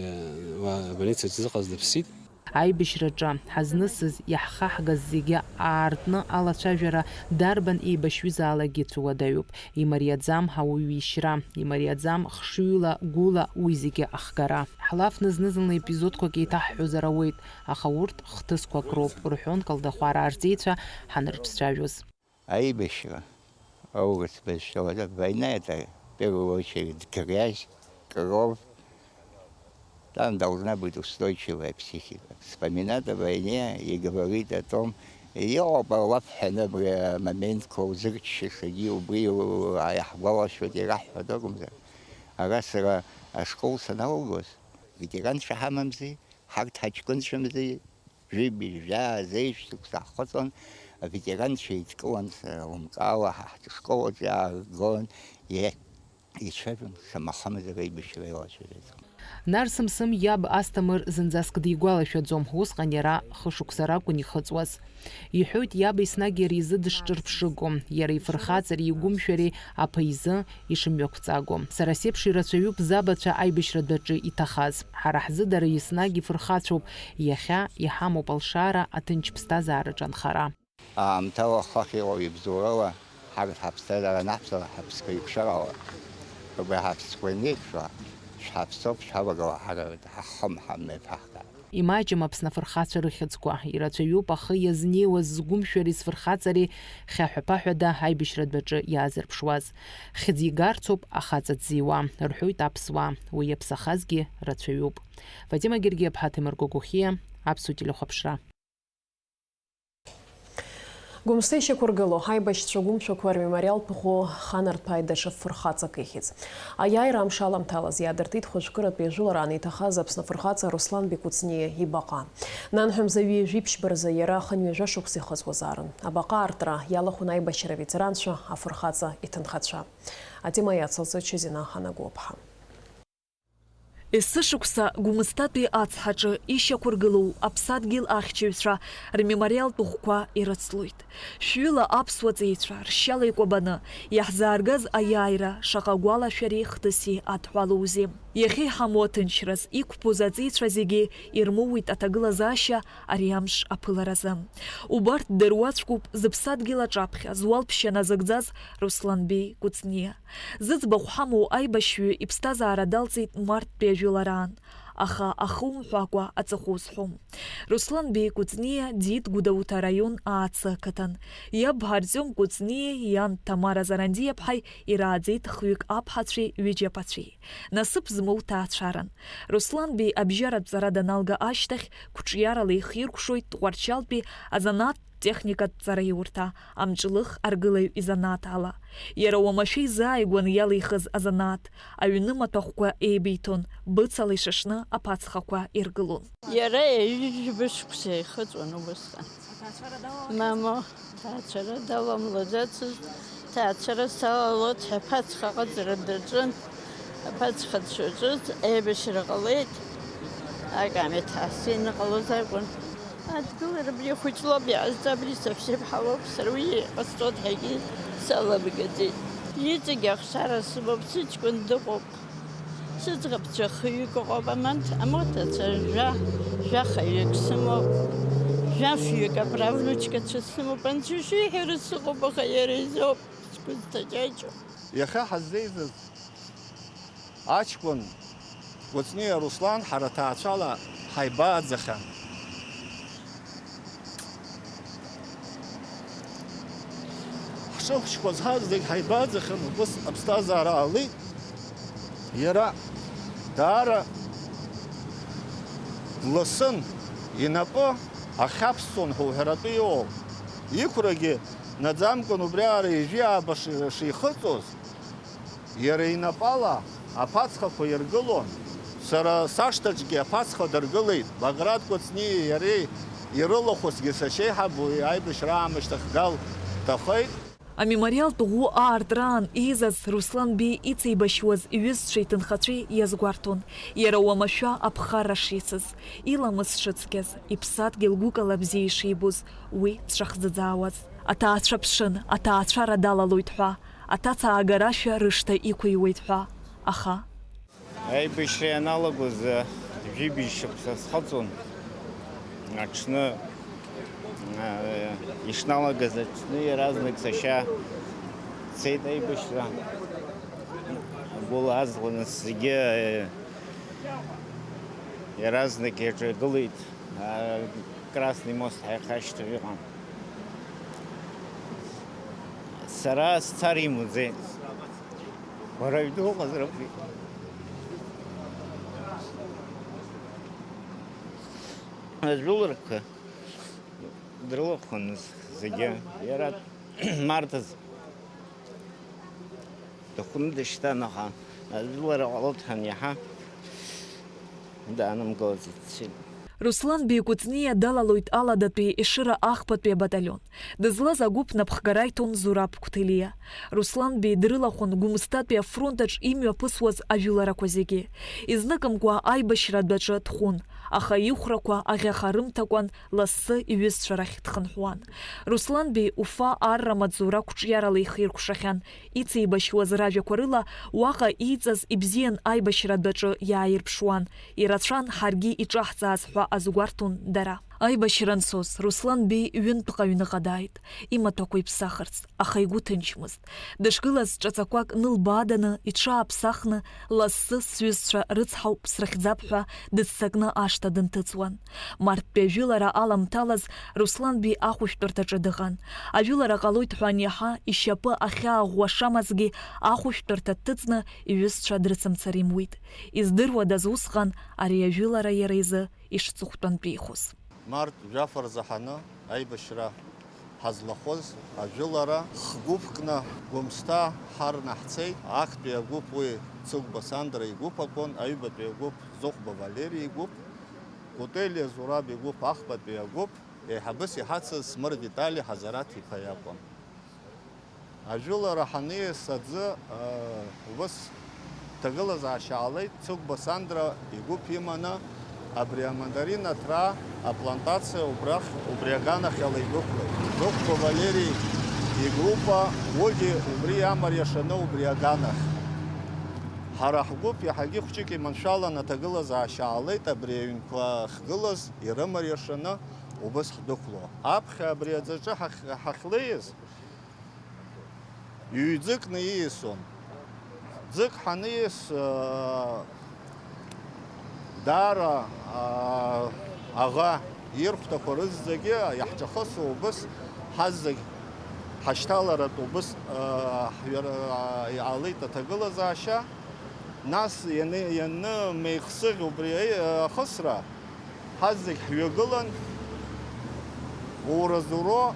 уа абольницаҿ зыҟаз дыԥсит. Аибашьраҿы ҳазнысыз, иаҳхаҳгаз зегьы аартны алацәажәара дарбан еибашьҩызаалакгьы цәуадаҩуп. Имариаӡам ауаҩы ишьра, имариаӡам хшыҩла, гәыла уи зегьы ахгара. Ҳлафны зны-зынла епизодқәак еиҭаҳҳәозар ауеит, аха урҭ хҭысқәак роуп, рҳәон Калдахәараа рҵеицәа ҳанырҿцәажәоз. Аибашьра аурыс бызшәала, война — это в первую очередь грязь, кровь. Там должна быть устойчивая психика. Вспоминать о войне и говорить о том, иҟоуп алафҳәаны абри амоментқәа узырччашагьы, убри иаҳгәалашәоит, ираҳҳәоит акәымзар. Ара сара ашкол саналгоз, ветеранцәа ҳамамзи, ҳарҭ ҳаҷкәынцәамзи, Жәибжь, жәаа, зеижә шықәса ҳхыҵуан, аветеранцәа еидкылан, сара лымкаала ҳа ҳҿышкол аҿы иааргон, иа-, ицәажәон, шамахамзар аибашьра еилацәажәеит. Нарсымсым иаб Асҭамыр зынӡаск дигәалашәаӡом, усҟан иара хышықәса ракәын ихыҵуаз. Иҳәоит, иаб еснагь иара изы дышҿырԥшыго, иара ифырхаҵареи игәымшәареи аԥа изы ишымҩақәҵаго. Сара сеиԥш ирацәаҩуп забацәа аибашьратә адәаҿы иҭахаз. Ҳара ҳзы дара еснагь ифырхацәоуп, иахьа иҳамоуп алшара, аҭынч ԥсҭазаараҿы анхара. Аамҭала хыхь иҟоу ибзоурала, ҳарҭ ҳаԥсҭазаара анаҳҵо, ҳаԥсқәа еиқәшәарала, убри ҳаԥсқәа анеиқәшәа, шәҳаԥсоуп, шәҳавагыла ҳара ҳахымҳа мҩаԥаҳга. Имаҷым Аԥсны афырхацәа рыхьӡқәа, ирацәаҩуп ахы иазнеиуаз згәымшәареи зфырхаҵареи хьаҳәа-ԥаҳәада аибашьратә адәаҿы иаазырԥшуаз. Хьӡ игарцоуп ахаҵа дзиуа, рҳәоит аԥсуаа, уи иаԥсахазгьы рацәаҩуп. Фатима Гергиаԥҳа, Ҭемыр Гогохиа, Аԥсуа телехәаԥшра. Гәымсҭа ишьақәыргылоу аибашьцәа гәымшәақәа рмемориалтә ӷәы ханарҭәааит даҽа фырхаҵак ихьӡ. Аиааира амш аламҭалаз иаадыртит хәажәкыратәи ажәылараан иҭахаз Аԥсны афырхаҵа Руслан Бекәыҵниа ибаҟа. Нанҳәа мза ҩажәи ԥшьба рзы иара ахынҩажәа шықәса ихыҵуазаарын. Абаҟа аартра иалахәын аибашьра аветеранцәа, афырхаҵа иҭынхацәа. Атема иацылҵоит Шьазина Ҳанагәаԥҳа. Есышықәса Гәымсҭатәи ацҳаҿы ишьақәыргылоу аԥсадгьыл ахьчаҩцәа рмемориалтә ӷәқәа ирыцлоит. Шәҩыла аԥсуа ҵеицәа ршьала икәабаны иаҳзааргаз аиааира шаҟа гәалашәареи хҭыси адҳәалоузеи! Иахьа иҳамоу аҭынчраз иқәԥоз аҵеицәа зегьы ирмоуит аҭагылазаашьа ари амш аԥыларазы. Убарҭ дыруаӡәкуп зыԥсадгьыл аҿаԥхьа зуалԥшьа назыгӡаз Русланбеи Кәыҵниа. Зыӡбахә ҳамоу аибашьҩы иԥсҭазаара далҵит марттәи ажәылараан, аха ахы умҳәакәа аҵыхәа узҳәом. Руслан Беи Кәыҵниа диит Гәдоуҭа араион Аацы ақыҭан. Иаб Артиом Кәыҵниеи иан Ҭамара Зарандиаԥҳаи ирааӡеит хҩык аԥҳацәеи ҩыџьа аԥацәеи. Насыԥ змоу ҭаацәаран. Руслан Беи абжьаратә ҵара даналга ашьҭахь, қәҿиарала ихиркәшоит Тҟәарчалтәи азанааҭтә техникатә ҵараиурҭа, амҿлых аргылаҩ изанааҭ ала. Иара уамашәа изааигәан иалихыз азанааҭ, аҩны маҭәахәқәа еибиҭон, быцала ишашны аԥацхақәа иргылон. Иара ҩажәи жәаба шықәса ихыҵуан убысҟан. Мамоу, ҭаацәара даламлаӡацызт, ҭаацәара салалоит ҳәа аԥацха аҟаҵара даҿын. Аԥацха дшаҿыз аибашьра ҟалеит, акамеҭ ҳасины ҟалоз акәын. Адгылара абри ахәыҷ лоуп иҟазҵо, абри саҳәшьаԥҳа лоуп, сара уи иҟасҵоит ҳәагьы саламгаӡеит. Иҵегь ахшара сымоуп, сыҷкәын дыҟоуп. Сыӡӷабцәа хҩык ыҟоуп, амаҭ-, амоҭацәа жәа, жәахаҩык сымоуп, жәафҩык аправнучкацәа сымоуп, анцәа ишиҳәара сыҟоуп, аха иара изоуп сгәы зҭаҷаҷо. Иахьа ҳаззеизаз аҷкәын Кәыҵниа Руслан ҳара ҭаацәала ҳаибааӡахьан. Ҳшыхәыҷқәаз ҳазегь ҳаибааӡахьан, убыс аԥсҭазаара аалеит. Иара даара дласын, инапы ахьаԥсҵон ҳәа уҳәаратәы иоуп. Иқәрагьы наӡамкәан убриаҟара ҩажәи ааба ши-, шихыҵуаз, иара инапала аԥацхақәа иргылон. Сара сашҭаҿгьы аԥацха дыргылеит. Баграт Кәыҵниеи иареи ирылахәызгьы сашьеиҳаб уи аибашьра аамышьҭахь Гал дҭахеит. Амемориалтә ӷәы аартраан еизаз Руслан Беи ицеибашьуаз иҩызцәеи иҭынхацәеи иазгәарҭон, иара уамашәа аԥхарра шицыз, иламыс шыцқьаз, иԥсадгьыл гәыкала бзиа ишибоз, уи дшахӡыӡаауаз. Аҭаацәа ԥшын, аҭаацәара далалоит ҳәа, аҭаца аагарашәа рышҭа иқәыҩуеит ҳәа. Аха. Аибашьра ианалагоз, жәибжь шықәса схыҵуан. Аҽны, а, ишналагаз аҽны иаразнак сашьа дцеит аибашьра. Агәыла азланы зегьы, а, иаразнак иаҿагылеит. А, Красный мост ҳәа иахьа ашьҭахь иҟам. Сара сцар имуӡеит. Уара уҩны уҟазар акәхеит. Ажәыларқәа дрылахәын зегьы. Иара март азы дыхәны дышьҭан, аха ажәылара ҟалоит ҳәа иаҳа даанымгылаӡеит, дцеит. Руслан Беи Кәыҵниа далалоит Аладатәи Ешыра ахԥатәи абаталион. Дызлаз агәыԥ напхгара иҭон Зураб Қәҭелиа. Руслан Беи дрылахәын Гәымсҭатәи афронт аҿ имҩаԥысуаз ажәыларақәа зегьы. Изныкымкәа аибашьра адәаҿы дхәын, аха ихәрақәа аӷьаха рымҭакәан лассы иҩызцәа рахь дхынҳәуан. Руслан Беи Уфа арра маҵзура қәҿиарала ихиркәшахьан, ицеибашьуаз ражәақәа рыла, уаҟа ииҵаз ибзиан аибашьра адәаҿы иааирԥшуан, ирацәан ҳаргьы иҿаҳҵааз ҳәа азгәарҭон дара. Аибашьра анцоз, Руслан Беи ҩынтәҟа аҩныҟа дааит, имаҭәақәа иԥсахырц, аха игәы ҭынчмызт. Дышгылаз ҿаҵақәак нылбааданы, иҽааԥсахны, лассы сҩызцәа рыцҳауп, срыхьӡап ҳәа дыццакны ашҭа дынҭыҵуан. Марттәи ажәылара аламҭалаз Руслан Беи ахәышәтәырҭаҿы дыҟан. Ажәылара ҟалоит ҳәа аниаҳа, ишьапы ахьааӷәӷәа шамазгьы ахәышәтәырҭа дҭыҵны иҩызцәа дрыцымцар имуит. Издыруадаз усҟан ари ажәылара иара изы ишҵыхәтәантәихоз. Март жәаф рзаҳаны аибашьра ҳазлахәыз ажәылара хгәыԥкны Гәымсҭа ҳарнаҳцеит. Актәи агәыԥ уи Цыгәба Сандра игәыԥ акәын, аҩбатәи агәыԥ Зыхәба Валери игәыԥ, Кәтелиа Зураб игәыԥ ахԥатәи агәыԥ, еиҳабыс иҳацыз Смыр Витали Ҳазараҭ-иԥа иакәын. Ажәылара ҳаниас аӡы, э, убыс ҭагылазаашьа ҟалеит, Цыгәба Сандра игәыԥ иманы абри амандарин аҭра аплантациа убрахь, убри аганахьала идәықәлеит. Зыхәба Валери игруппа уигьы убри иамариашаны убри аганахь. Ҳара ҳгәыԥ иаҳагьы хәҷык иманшәалан аҭагылазаашьа ҟалеит, абри аҩнқәа ахьгылаз ирымариашаны убыс ҳдәықәло. Аԥхьа абри аӡаҿы ҳахь-, ҳахьлеиз, ҩ-ӡыкны ииасон. Ӡык ҳаниас, аа, даара, аа, аӷа ирхәҭақәа рызегьы иаҳҿахысуа убыс ҳазегь ҳашьҭаларатә убыс, аа, ҳҩара, аа, иҟалеит аҭагылазаашьа. Нас ианы-, ианнымеихсыӷь убри аи-, ахысра, ҳазегь ҳҩагылан, уразуро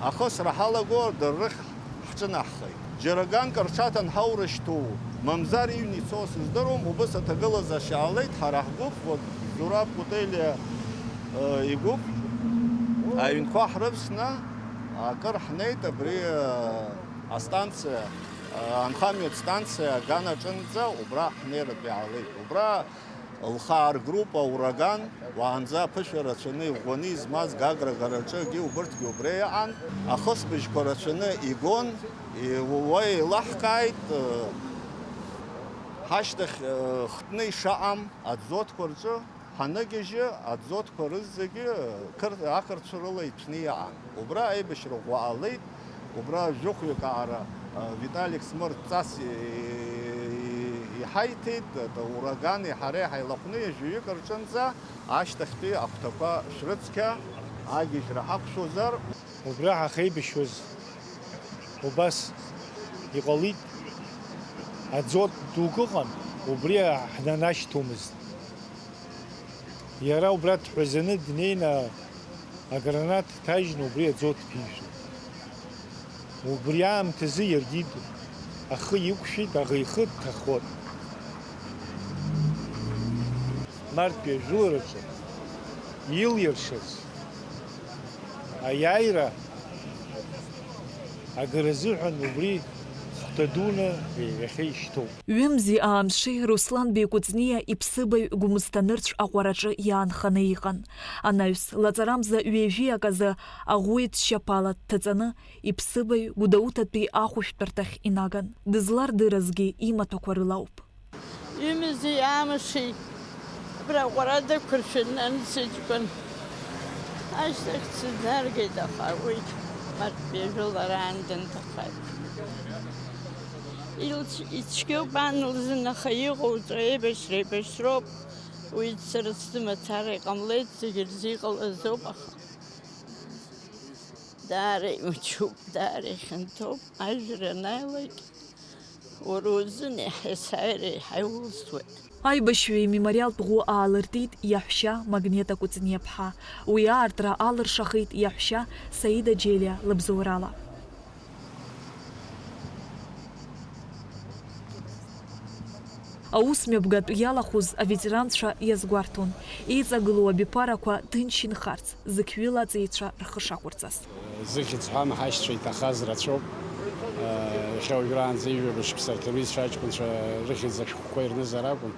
ахысра ҳалаго дыррыхь ҳҿынаҳхеит. Џьара ганк рҽаҭан ҳаурышьҭу, мамзар иҩны ицо сыздыруам, убыс аҭагылазаашьа ҟалеит, ҳара ҳгәыԥ, вот, Зураб Кәтелиа, э, игәыԥ, аҩнқәа ҳрывсны, акыр ҳнеит абри, э, астанциа, э, анхамҩатә станциа аганаҿынӡа, убра ҳнеиратәы иаалеит. Убра Лхаа ргруппа Ураган, уаанӡа аԥышәа рацәаны иӷәӷәаны измаз Гагра агараҿы егьи убырҭгьы убра иҟан, ахысбыжьқәа рацәаны игон, и-, уа еилаҳкааит, э, ҳашьҭахь, э, хтны ишаҟам аӡотқәа рҿы ҳаныгьежьы, аӡотқәа рызегьы қыр-, ақырҭцәа рыла иҭәны иҟан. Убра аибашьра ӷәӷәа ҟалеит, убра жәохәҩык аара, а, Виталик Смыр дҵас и-, и-, иҳаиҭеит, Урагани ҳареи ҳаилахәны ҩажәаҩык рҿынӡа ашьҭахьтәи ахәҭақәа шәрыцқьа агьежьра ҳақәшәозар. Убра ҳахеибашьуаз убас иҟалеит, аӡот дук ыҟан, убри ҳнанашьҭуамызт. Иара убра дҳәазаны днеины аграната дҭажьны убри аӡот ԥишәон. Убри аамҭазы иаргьы ахы иқәшәеит, аӷа ихы дҭахот. Марттәи ажәылараҿы илиршаз аиааира агаразыҳәан убри хәҭа дуны иахьа ишьҭоуп. Ҩымзи аамшеи Руслан Беи Кәыҵниа иԥсыбаҩ Гәымсҭа нырцә аҟәараҿы иаанханы иҟан. Анаҩс, лаҵарамза ҩажәиак азы аӷәы ицәшьаԥала дҭаҵаны, иԥсыбаҩ Гәдоуҭатәи ахәышәтәырҭахь инаган. Дызлардыразгьы имаҭәақәа рыла ауп. Ҩымзи аамшеи абра аҟәара дықәыршәаны анцыҷкәын ашьҭахь дсыднаргеит, аха уи март ҩажәа лара аан дынҭахааит. Илц-, ицәгьоуп ан лзын, аха иҟоуҵо еибашьра еибашьроуп. Уи сара сзы мацара иҟамлеит, зегьы рзы иҟалазоуп, аха даара имчуп, даара ихьанҭоуп. Ажәра анааилак, уара узын еиҳа есааира еиҳа иулсуеит. Аибашьҩы имемориалтә ӷәы аалыртит иаҳәшьа Магнета Кәыҵниаԥҳа. Уи аартра алыршахеит иаҳәшьа Саида Џьелиа лыбзоурала. Аус мҩаԥгатә иалахәыз аветеранцәа иазгәарҭон, еиҵагылоу абиԥарақәа ҭынч инхарц, зықьҩыла аҵеицәа рхы шақәырҵаз. Зыхьӡ ҳәам ҳашьцәа иҭахаз рацәоуп. Иахьа уажәраанӡа ҩажәа шықәса рҭыҩрызцәа аҷкәынцәа рыхьӡ ашәҟәқәа ирнызар акәын.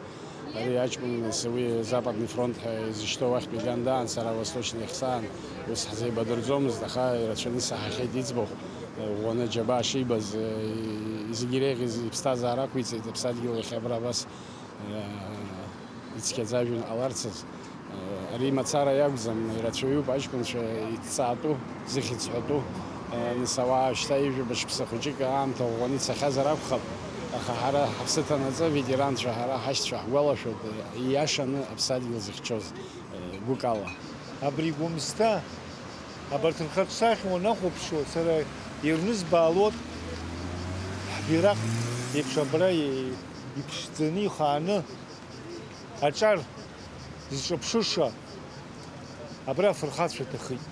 Ари аҷкәын, нас уи Западный фронт ҳәа изышьҭоу ахьтә игандаан, сара Восточный ахьсаан, ус ҳзеибадырӡомызт, аха ирацәаны исаҳахьеит иӡбахә, ӷәӷәаны аџьабаа шибаз, зегьы иреиӷьыз иԥсҭазаара ақәиҵеит, аԥсадгьыл иахьа абра абас, ицқьаӡа ажәҩан ҟаларцаз. Ари мацара иакәӡам, ирацәаҩуп аҷкәынцәа иҭҵаатәу, зыхьӡ ҳәатәу. Нас ауаа шьҭа ҩажәа шықәса хәыҷык аамҭа ӷәӷәаны ицахьазар акәхап, аха ҳара ҳаԥсы ҭанаҵы, аветеранцәа, ҳара ҳашьцәа ҳгәалашәоит, ииашаны аԥсадгьыл зыхьчоз, гәыкала. Абри Гәымсҭа, абарҭ рхаҿсахьа уанахәаԥшуа, сара ирнызбаалоит ҳбираҟ еиԥш абра иԥшӡаны ихааны аҿар зҿаԥшыша абра афырхацәа ҭахеит.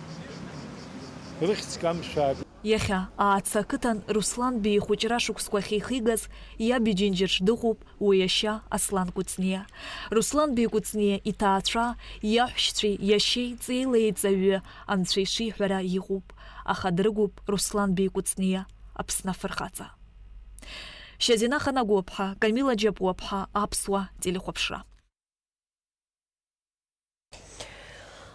Рыхьӡ камшәа. Иахьа Ааца ақыҭан Руслан Беи ихәыҷра шықәсқәа ахьихигаз иаб иџьынџьаҿ дыҟоуп уи иашьа Аслан Кәыҵниа. Руслан Беи Кәыҵниа иҭаацәа, иаҳәшьцәеи иашьеи ҵеила еиҵаҩы, анцәа ишиҳәара иҟоуп, аха дрыгуп Руслан Беи Кәыҵниа Аԥсны афырхаҵа. Шьазина Ханагәаԥҳа, Камила Џьапуаԥҳа, Аԥсуа телехәаԥшра.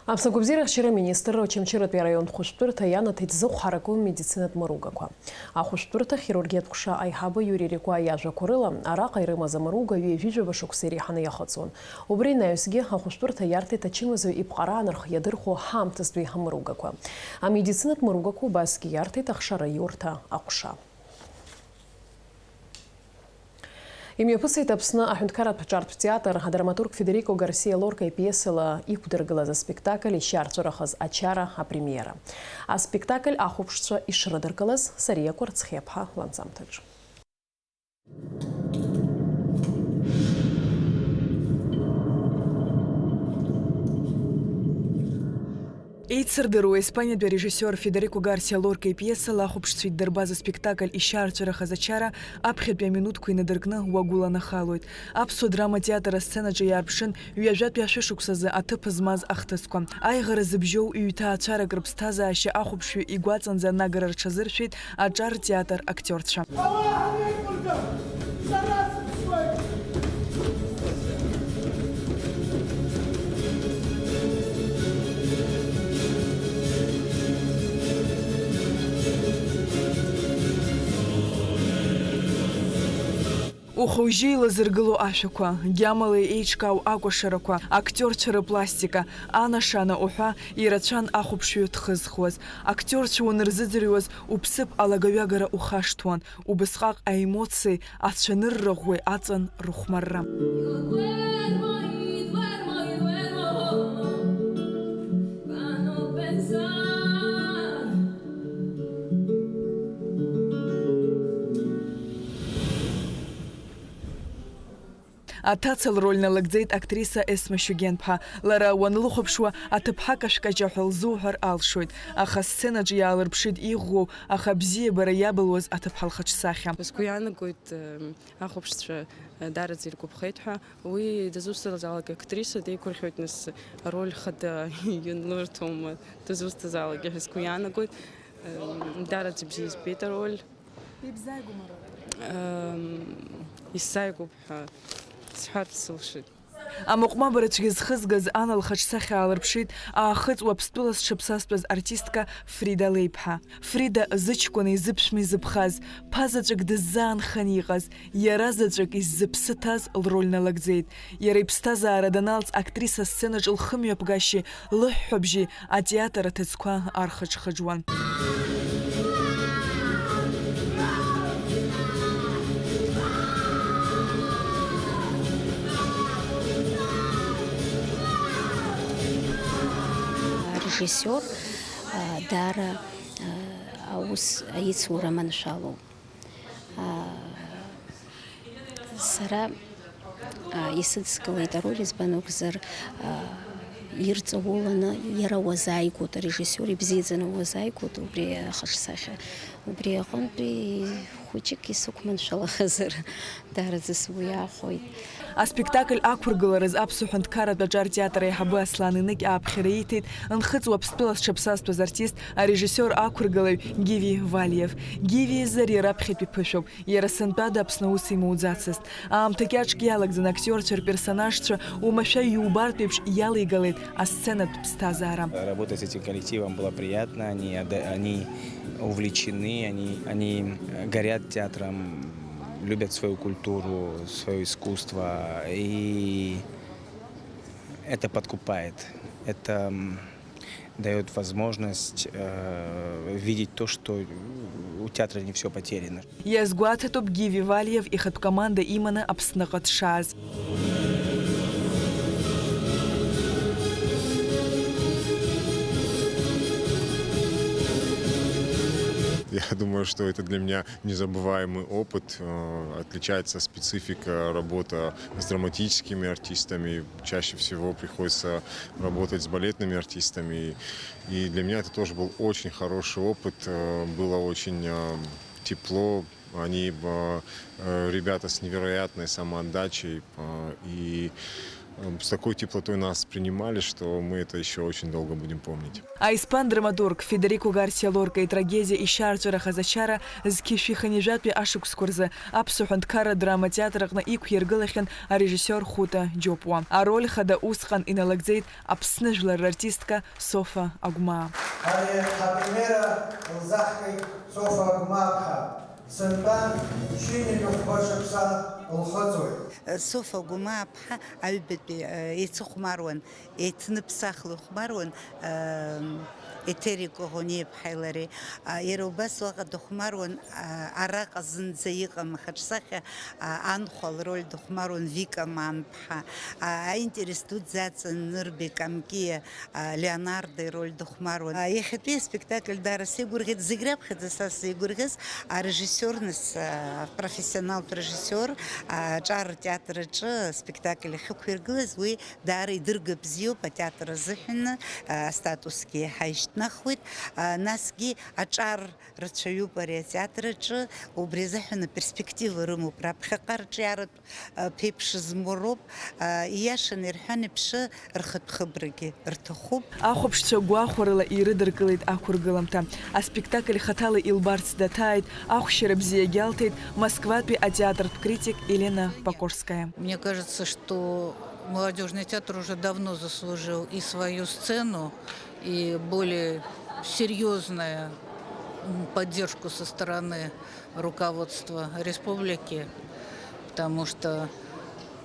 Аԥсны агәабзиарахьчара аминистрра Очамчыратәи араион хәышәтәырҭа ианаҭеит зыхә ҳараку медицинатә мыругақәа. Ахәышәтәырҭа ахирургиатә ҟәша аиҳабы Иури Рикәа иажәақәа рыла, араҟа ирымаз амыруга ҩажәижәаба шықәса иреиҳаны иахыҵуан. Убри анаҩсгьы, ахәышәтәырҭа иарҭеит ачымазаҩ иԥҟара анарх иадырхәо ҳаамҭазтәи амыругақәа. Амедицинатә мыругақәа убасгьы иарҭеит ахшара иурҭа аҟәша. Имҩаԥысит Аԥсны аҳәынҭқарратә аҿартә театр адраматург Федерико Гарсиа Лорка ипиесала иқәдыргылаз аспектакль ишьарҵәырахаз ачара апремиера. Аспектакль ахәаԥшцәа ишрыдыркылаз Сариа Кәарцхиаԥҳа ланҵамҭаҿ. Еицырдыруа, Испаниатәи арежиссиор Федерико Гарсиа Лорка ипиесала ахәаԥшцәа иддырбаз аспектакль ишьаарҵәырахаз ачара аԥхьатәи аминуҭқәа инадыркны уагәыланахалоит. Аԥсуа драматеатр асценаҿы иаарԥшын ҩажәатәи ашәышықәсазы аҭыԥ змаз ахҭысқәа. Аиӷара зыбжьоу ҩ-ҭаацәарак рыԥсҭазаашьа ахәаԥшҩы игәаҵанӡа анагара рҽазыршәеит аҿар театр актиорцәа. Ухәыжьы илазыргыло ашәақәа, гьамала еиҿкаау акәашарақәа, актиорцәа рыпластика, анашана уҳәа ирацәан ахәаԥшҩы дхызхуаз. Актиорцәа уанырзыӡырҩуаз, уԥсыԥ алагаҩагара ухашҭуан, убысҟак аемоциеи ацәанырра ӷәӷәеи аҵан рыхәмарра. Аҭаца лроль налыгӡеит актриса Есма Шьугенԥҳа. Лара уанлыхәаԥшуа, аҭыԥҳа кашәкаҷаҳәа лзуҳәар алшоит, аха асценаҿы иаалырԥшит иӷәӷәоу, аха абзиабара иабылуаз аҭыԥҳа лхаҿсахьа. Сгәы иаанагоит, э, ахәаԥшцәа, э, даараӡа иргәаԥхеит ҳәа. Уи дызусҭазаалак актриса деигәырӷьоит, нас, ароль хада ианлырҭом, дызусҭазаалак ҳәа сгәы иаанагоит. Э, даараӡа бзиа избеит ароль. Ибзааигәоума ароль? Ам, исзааигәоуп ҳәа сҳәарц сылшеит. Амыҟәмабара цәгьа зхызгаз Ана лхаҿсахьа аалырԥшит Аахыҵ Уаԥстәыла зҽаԥсазтәыз артистка Фрида леиԥҳа. Фрида зыҷкәыни зыԥшәми зыԥхаз, ԥа заҵәык дыззаанханы иҟаз, иара заҵәык иззыԥсы ҭаз лроль налыгӡеит. Иара иԥсҭазаара даналҵ, актриса асценаҿ лхымҩаԥгашьеи лыҳәҳәабжьи атеатр аҭыӡқәа архыџхыџуан. Арежиссиор, а, даара, а, аус аицура маншәалоуп. Аа, сара, аа, исыдскылеит ароль, избан акәзар, аа, ирҵауланы иара уазааигәоуп, арежиссиор ибзиаӡаны уазааигәоуп убри ахаҿсахьа. Убри аҟынтәи хәыҷык исықәманшәалахазар, даараӡа сгәы иахәоит. Аспектакль ақәыргылараз Аԥсуа ҳәынҭқарратә аҿар театр аиҳабы Аслан Еныкь ааԥхьара ииҭеит Нхыҵ Уаԥстәыла зҽаԥсазтәыз артист, арежиссиор ақәыргылаҩ Гиви Валиев. Гиви изы ари раԥхьатәи ԥышәоуп. Иара сынтәада Аԥсны аус имоуӡацызт. Аамҭа кьаҿк иалагӡан актиорцәа рперсонажцәа уамашәа иубартә еиԥш иалеигалеит асценатә ԥсҭазаара. Работать с этим коллективом было приятно, они отда-, они увлечены, они, они горят театром, любят свою культуру, своё искусство. И Это подкупает. Это, м, даёт возможность, э, видеть то, что у театра не всё потеряно. Иазгәаҭатәуп Гиви Валиев ихатә команда иманы Аԥсныҟа дшааз. Я думаю, что это для меня незабываемый опыт. Э, отличается специфика работы с драматическими артистами. Чаще всего приходится работать с балетными артистами. И для меня это тоже был очень хороший опыт. Э, было очень, э, тепло. Они, э, э, ребята с невероятной самоотдачей, э, и, э, с такой теплотой нас принимали, что мы это ещё очень долго будем помнить. Аиспан драматург Федерико Гарсиа Лорка итрагедиа ишьарҵәырахаз ачара зқьи жәшәи хынҩажәатәи ашықәсқәа рзы Аԥсуа ҳәынҭқарра адрама театр аҟны иқәиргылахьан арежиссиор Хута Џьопуа. Ароль хада усҟан иналагӡеит Аԥсны жәлар рартистка Софа Агәмаа. Ари ҳапремиера лзаҳгеит Софа Агәмаа-ԥҳа. Сынтәа шәи-ҩажәи хәба шықәса лхыҵуеит. Софа Агәмаа-ԥҳа аҩбатәи, э, еицыхәмаруан, еиҭныԥсахло ихәмаруан, э, Еҭери Коӷониа-ԥҳаи лареи. А, иара убас уаҟа дыхәмаруан, а, араҟа зынӡа иҟам ахаҿсахьа, а, анхәа лроль дыхәмаруан Вика Мамԥҳа. А, аинтерес дуӡӡа аҵан Нырбеи Камкиа, а, Леонардо ироль дыхәмаруан. А, иахьатәи аспектакль даара сеигәырӷьеит, зегь раԥхьаӡа са сзеигәырӷьаз арежиссиор нас, а, профессионалтә режиссиор, а, аҿар ртеатр аҿы аспектакль ахьықәиргылаз, уи даара идырга бзиоуп атеатр азыҳәан, а, астатусгьы иаҳа ишьҭнахуеит. А, насгьы аҿар рацәаҩуп ари атеатр аҿы, убри азыҳәан аперспектива рымоуп раԥхьаҟа арҿиаратә, а, ԥеиԥш змоу роуп, а, ииашаны ирҳәан еиԥш, рхатә хыбрагьы рҭахуп. Ахәаԥшцәа гәахәарыла ирыдыркылеит ақәыргыламҭа. Аспектакль хаҭала илбарц даҭааит, ахәшьара бзиагьы алҭеит Москватәи атеатртә критик Елена Покорская. Мне кажется, что молодёжный театр уже давно заслужил и свою сцену, и более серьёзную, м, поддержку со стороны руководства республики, потому что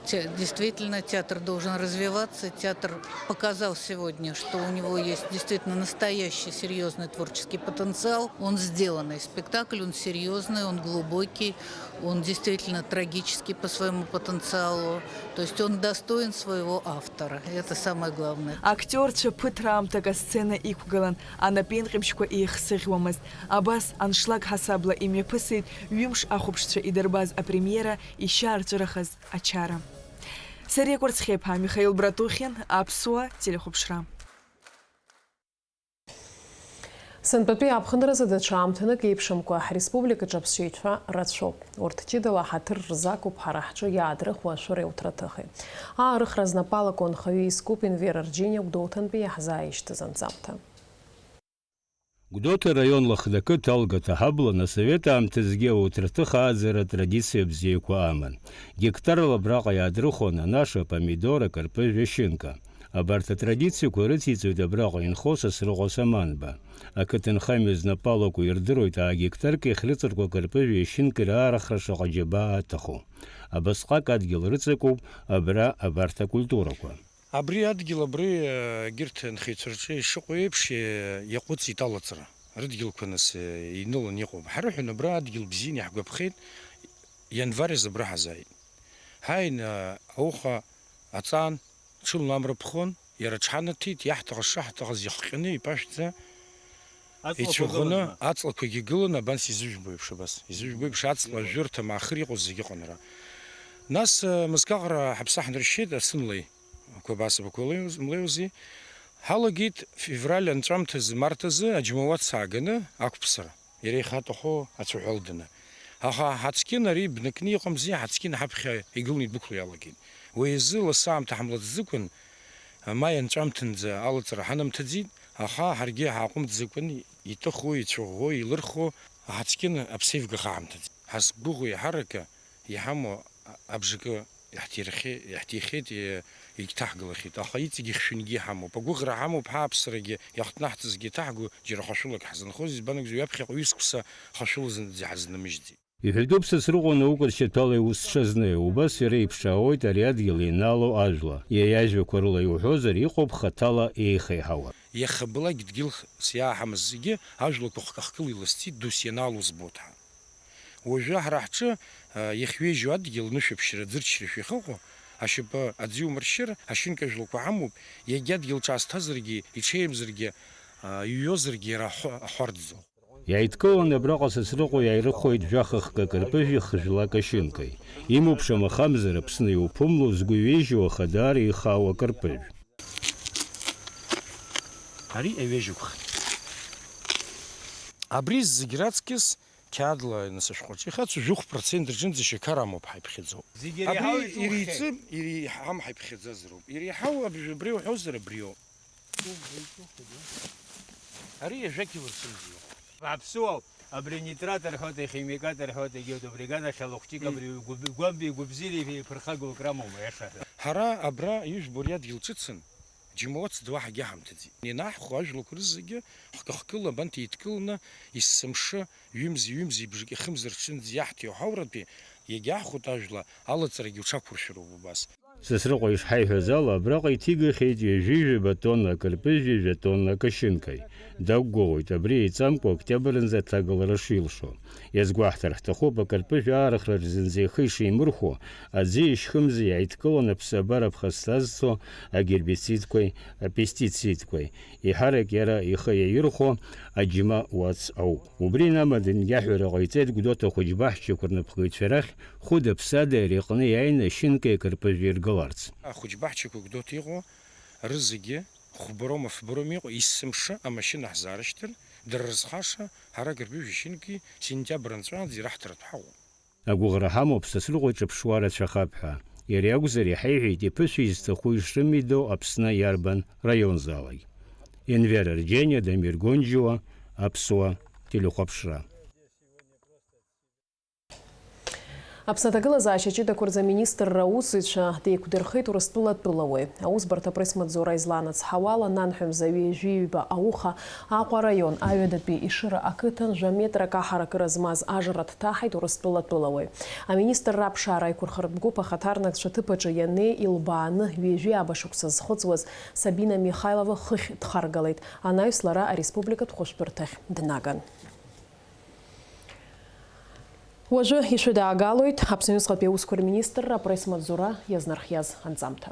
те-, действительно театр должен развиваться. Театр показал сегодня, что у него есть действительно настоящий серьёзный творческий потенциал. Он сделанный спектакль, он серьёзный, он глубокий, он действительно трагический по своему потенциалу. То есть он достоин своего автора. И это самое главное. Актиорцәа ԥыҭраамҭак асцена иқәгылан, анапеинҟьабжьқәа еихсыӷьуамызт. Абас аншлаг ҳасабла имҩаԥысит ҩымш ахәаԥшцәа идырбаз апремиера ишьа арҵәырахаз ачара. Сариа Кәарцхиаԥҳа, Михаил Братухин, Аԥсуа телехәаԥшра. Сынтәатәи аԥхынразы даҽа аамҭанык еиԥшымкәа, ҳреспубликаҿы аԥсшьаҩцәа рацәоуп. Урҭ ҷыдала ҳаҭыр рзақәуп ҳара ҳҿы иаадрыхуа ашәыреи ауҭраҭыхи. Аарыхра знапалаку анхаҩы искуп Енвер Арџьиниа Гәдоуҭантәи иаҳзааишьҭыз анҵамҭа. Гәдоуҭа раион Лыхда қыҭа Алгата ҳаблан асовет аамҭазгьы ауҭраҭых ааӡара атрадициа бзиақәа аман. Гектарла абраҟа иаадрыхуан анаша, апомидор, акарпыжә, ашьынка. Абарҭ атрадициақәа рыциҵоит абраҟа инхо Сасрыҟәа Саманба. Ақыҭанхамҩа знапалаку ирдыруеит, аа гектарк иахьрыҵарку акарпыжәи ашьынкеи раарыхра шаҟа џьабаа аҭаху. Абасҟак адгьыл рыҵакуп абра абарҭ акультурақәа. Абри адгьыл абри, э, егьырҭ анхаҩцәа рҿы ишыҟоу еиԥш, э, иаҟәыҵит алаҵара. Рыдгьылқәа нас, э, иныланы иҟоуп. Ҳарыҳәон, абра адгьыл бзианы иаҳгәаԥхеит, ианвар азы абра ҳазааит. Ҳааин, э, ауха аҵан, ҽынла амра ԥхон, иара аҽҳанаҭеит, иаҳҭахыз шаҳҭахыз ихҟьаны, иԥашәӡа, аҵлақәа ицәыӷәӷәаны, гыланы. Аҵлақәагьы гыланы, абанс изыжәбо еиԥш, абас. Изыжәбо еиԥш, аҵла, жәырҭа, маахыр иҟоу зегьы ыҟан ара. Нас, э, мызкаҟара ҳаԥсы ҳнаршьшьеит, асынлеи. Қәабасабақәа леиуз-, млеиузи. Ҳалагеит февраль анҵәамҭазы, март азы аџьмауаҭ сааганы ақәԥсара, иара ихаҭаху ацәаҳәа лданы. Аха ҳацқьын ари бнакны иҟамзи, ҳацқьын ҳаԥхьа игыланы идәықәло иалагеит. Уи азы лассы аамҭа ҳамлаӡӡыкәан, амаи анҵәамҭанӡа алаҵара ҳанамҭаӡеит, аха ҳаргьы ҳааҟәымҵӡакәан, иҭыху, ицәыӷәӷәо, илырхуа ҳацқьын аԥсеивгахаа ҳамҭаӡеит. Ҳазқәгәыӷуа еиҳаракы, иҳамоу абжакы иаҳҭирхе-, иаҳҭихьеит, и-, егьҭаҳгалахьеит. Аха иҵегь ихьшәынгьы иҳамоуп. Агәыӷра ҳамоуп, ҳааԥсарагьы иахҭнаҳҵазгьы иҭаҳго, џьара хашәылак ҳзынхоз, избан акәзар, ҩаԥхьаҟа ҩысықәса хашәыла зынӡа иҳазнымыжьӡеит. Иҳәатәуп Сасрыҟәа наукатә шьаҭала иус дшазнеиуа, убас иара иԥшаауеит ари адгьыл ианаало ажәла. Иара иажәақәа рыла иуҳәозар, иҟоуп хаҭала еихеиҳауа. Иаха былакь дгьыл сиааҳамыз зегьы ажәлақәа хкы-хкыла иласӡеит, дус ианаало збоит ҳәа. Уажәы ҳара ҳҿы, а, иахьҩежьу адгьыл нышәаԥшьра, ӡырчрашәа иахьыҟоу, ашьапы аӡы иумыршьыр, ашьынкажәлақәа ҳамоуп, иагьа адгьыл ҿаасҭазаргьы, иҽеимзаргьы, а, иҩозаргьы иара ахәы ахәарӡӡом. Иааидкыланы абраҟа Сасрыҟәа иааирыхуеит жәаха хкы акарпыжәи хжәлак ашьынкеи. Имоуп шамахамзар Аԥсны иуԥымло, згәы иҩежьу, аха даара ихаау акарпыжә. Ари аҩежьуп. Абри зегь раҵкьыс қьаадла, нас, ашәҟәаҿы ихацу жәохә процент рҿынӡа шьақар амоуп ҳәа иԥхьаӡоуп. Зегь иреиҳау абри иҵуххьеит. Иреиҵым, иреиҳам ҳәа иԥхьаӡазароуп. Иреиҳау абри, абри уҳәозар абриоуп. Ари ажәак илырцәымӡуа. Аԥсуоу, абри нитрат рҳәоит, ихимикат рҳәоит, егьи удубригат ахь алахәҷык. Мм. Абри гәыб-, гәамби гәыбзиреи иԥырхагоу акрамоума, иашаҳәа? Ҳара абра ижәбо ари адгьыл ҿыцын, џьмауац дуа ҳагьаҳамҭаӡеит. Ианаҳхәо ажәлақәа рызегьы хкы-хкыла абанҭ еидкыланы, есымша, ҩымзи-ҩымзи бжаки хымзи рҽынӡа иаҳҭиуа ҳауратәи, иагьаҳхәоит ажәла алаҵарагьы уҽақәыршәароуп убас. Сасрыҟәа ишҳаиҳәаз ала, абраҟа иҭигахьеит ҩажәи жәаба тонна акарпыжәи жәа тонна акашьынкеи. Дақәгәыӷуеит, абри еиҵамкәа октиабрынӡа аҭагалара шилшо. Иазгәаҳҭар ҳҭахуп, акарпыжә аарыхра рзынӡа ихы ишимырхәо, аӡи ашьхымзи иааидкыланы аԥсабара аԥхасҭа зцо агербицидқәеи апестицидқәеи. Еиҳарак иара ихы иаирхәо аџьма уац ауп. Убри инамадангьы аҳәара ҟаиҵеит Гәдоуҭа ахәыҷбаҳчақәа рнапхгаҩцәа рахь, хәыда-ԥсада ари аҟны иааины ашьынкеи акарпыжәи иргыларц. Ахәыҷбаҳчақәа Гәдоуҭа иҟоу рызегьы хәбароума, фбароума иҟоу, есымша амашьына ҳзаарышьҭыр, дара рызхаша, ҳара акарпыжәи ашьынкеи сентиабр анҵәаанӡа ираҳҭаратә ҳаҟоуп. Агәыӷра ҳамоуп Сасрыҟәа иҿаԥшуа рацәахап ҳәа. Иара иакәзар, иҳаиҳәеит иԥышәа изҭаху ишрымидоу Аԥсны иарбан раионзаалак. Енвер Арџьаниа, Дамир Гонџьуа, Аԥсуа телехәаԥшра. Аԥсны аҭагылазаашьа ҷыдақәа рзы аминистрра аусзуҩцәа деиқәдырхеит Урыстәыла атәылауаҩ. Аусбарҭа апресс-маҵзура излаанацҳауала, нанҳәа мза ҩажәи ҩба ауха Аҟәа араион Аҩадатәи Ешыра ақыҭан жәа метрак аҳаракыра змаз ажра дҭаҳаит Урыстәыла атәылауаҩ. Аминистрра аԥшаара аиқәырхаратә гәыԥ ахаҭарнакцәа ҭыԥ аҿы ианнеи илбааны ҩажәи ааба шықәса зхыҵуаз Сабина Михайлова хыхь дхаргалеит, анаҩс лара ареспубликатә хәышәтәырҭахь днаган. Уажәы ишәыдаагалоит Аԥсны аҩныҵҟатәи аусқәа рминистрра апресс-маҵзура иазнархиаз анҵамҭа.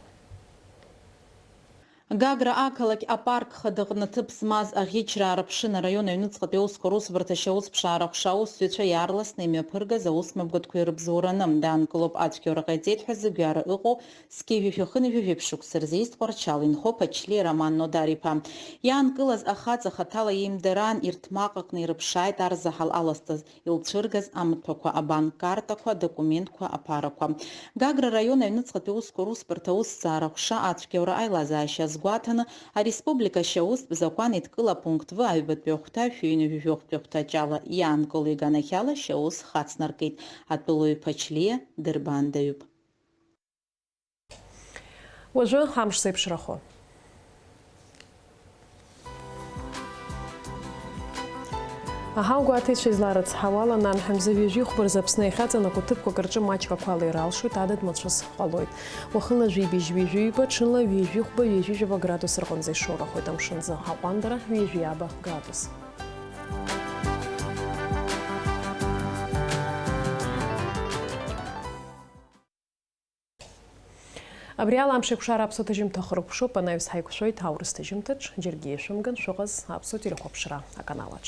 Гагра ақалақь апарк хадаҟны ҭыԥ змаз аӷьычра аарԥшын араион аҩныҵҟатәи аусқәа русбарҭа ашьаусԥшаара аҟәша аусзуҩцәа иаарласны имҩаԥыргаз аус мҩаԥгатәқәа ирыбзоураны даанкылоуп. Ацәгьоура ҟаиҵеит ҳәа зыгәҩара ыҟоу зқьи жәшәи хынҩажәи жәиԥшь шықәса рзы ист Ҟәарчал инхо Ԥачлиа Роман Нодар-иԥа. Иаанкылаз ахаҵа хаҭала иеимдараан ирҭмаҟ аҟны ирыԥшааит арзаҳал аласҵаз илцәыргаз амаҭәақәа, абанк картақәа, адокументқәа аԥарақәа. Гагра раион аҩныҵҟатәи аусқәа русбарҭа аусҭҵаара аҟәша ацәгьоура аилазаашьа азгәаҭаны, ареспублика ашьаустә закәан еидкыла апункт В аҩбатәи ахәҭа шәи ҩынҩажәи жәохәтәи ахәҭаҷ ала иаанкыло иганахьала ашьаус хацнаркит. Атәылаҩ Ԥачлиа дырбаандаҩуп. Уажәы амш зеиԥшрахо. Аҳауагәаҭаҩцәа изларыцҳауала, нанҳәа мза ҩажәи хәба рзы Аԥсны иахьаҵанакуа ҭыԥқәак рҿы маҷк ақәа алеира алшоит, адыд мацәыс ҟалоит. Уахынла жәибжь ҩажәи ҩба, ҽынла ҩажәи хәба, ҩажәи жәаба градус рҟынӡа ишоурахоит, амшын азы аҟәандара ҩажәи ааба градус. Абри ала амш еиқәшара аԥсуа ҭыжьымҭа хыркәшоуп, анаҩс ҳаиқәшәоит аурыс ҭыжьымҭаҿ, џьаргьы ишәымган, шәыҟаз аԥсуа телехәаԥшра аканалаҿ.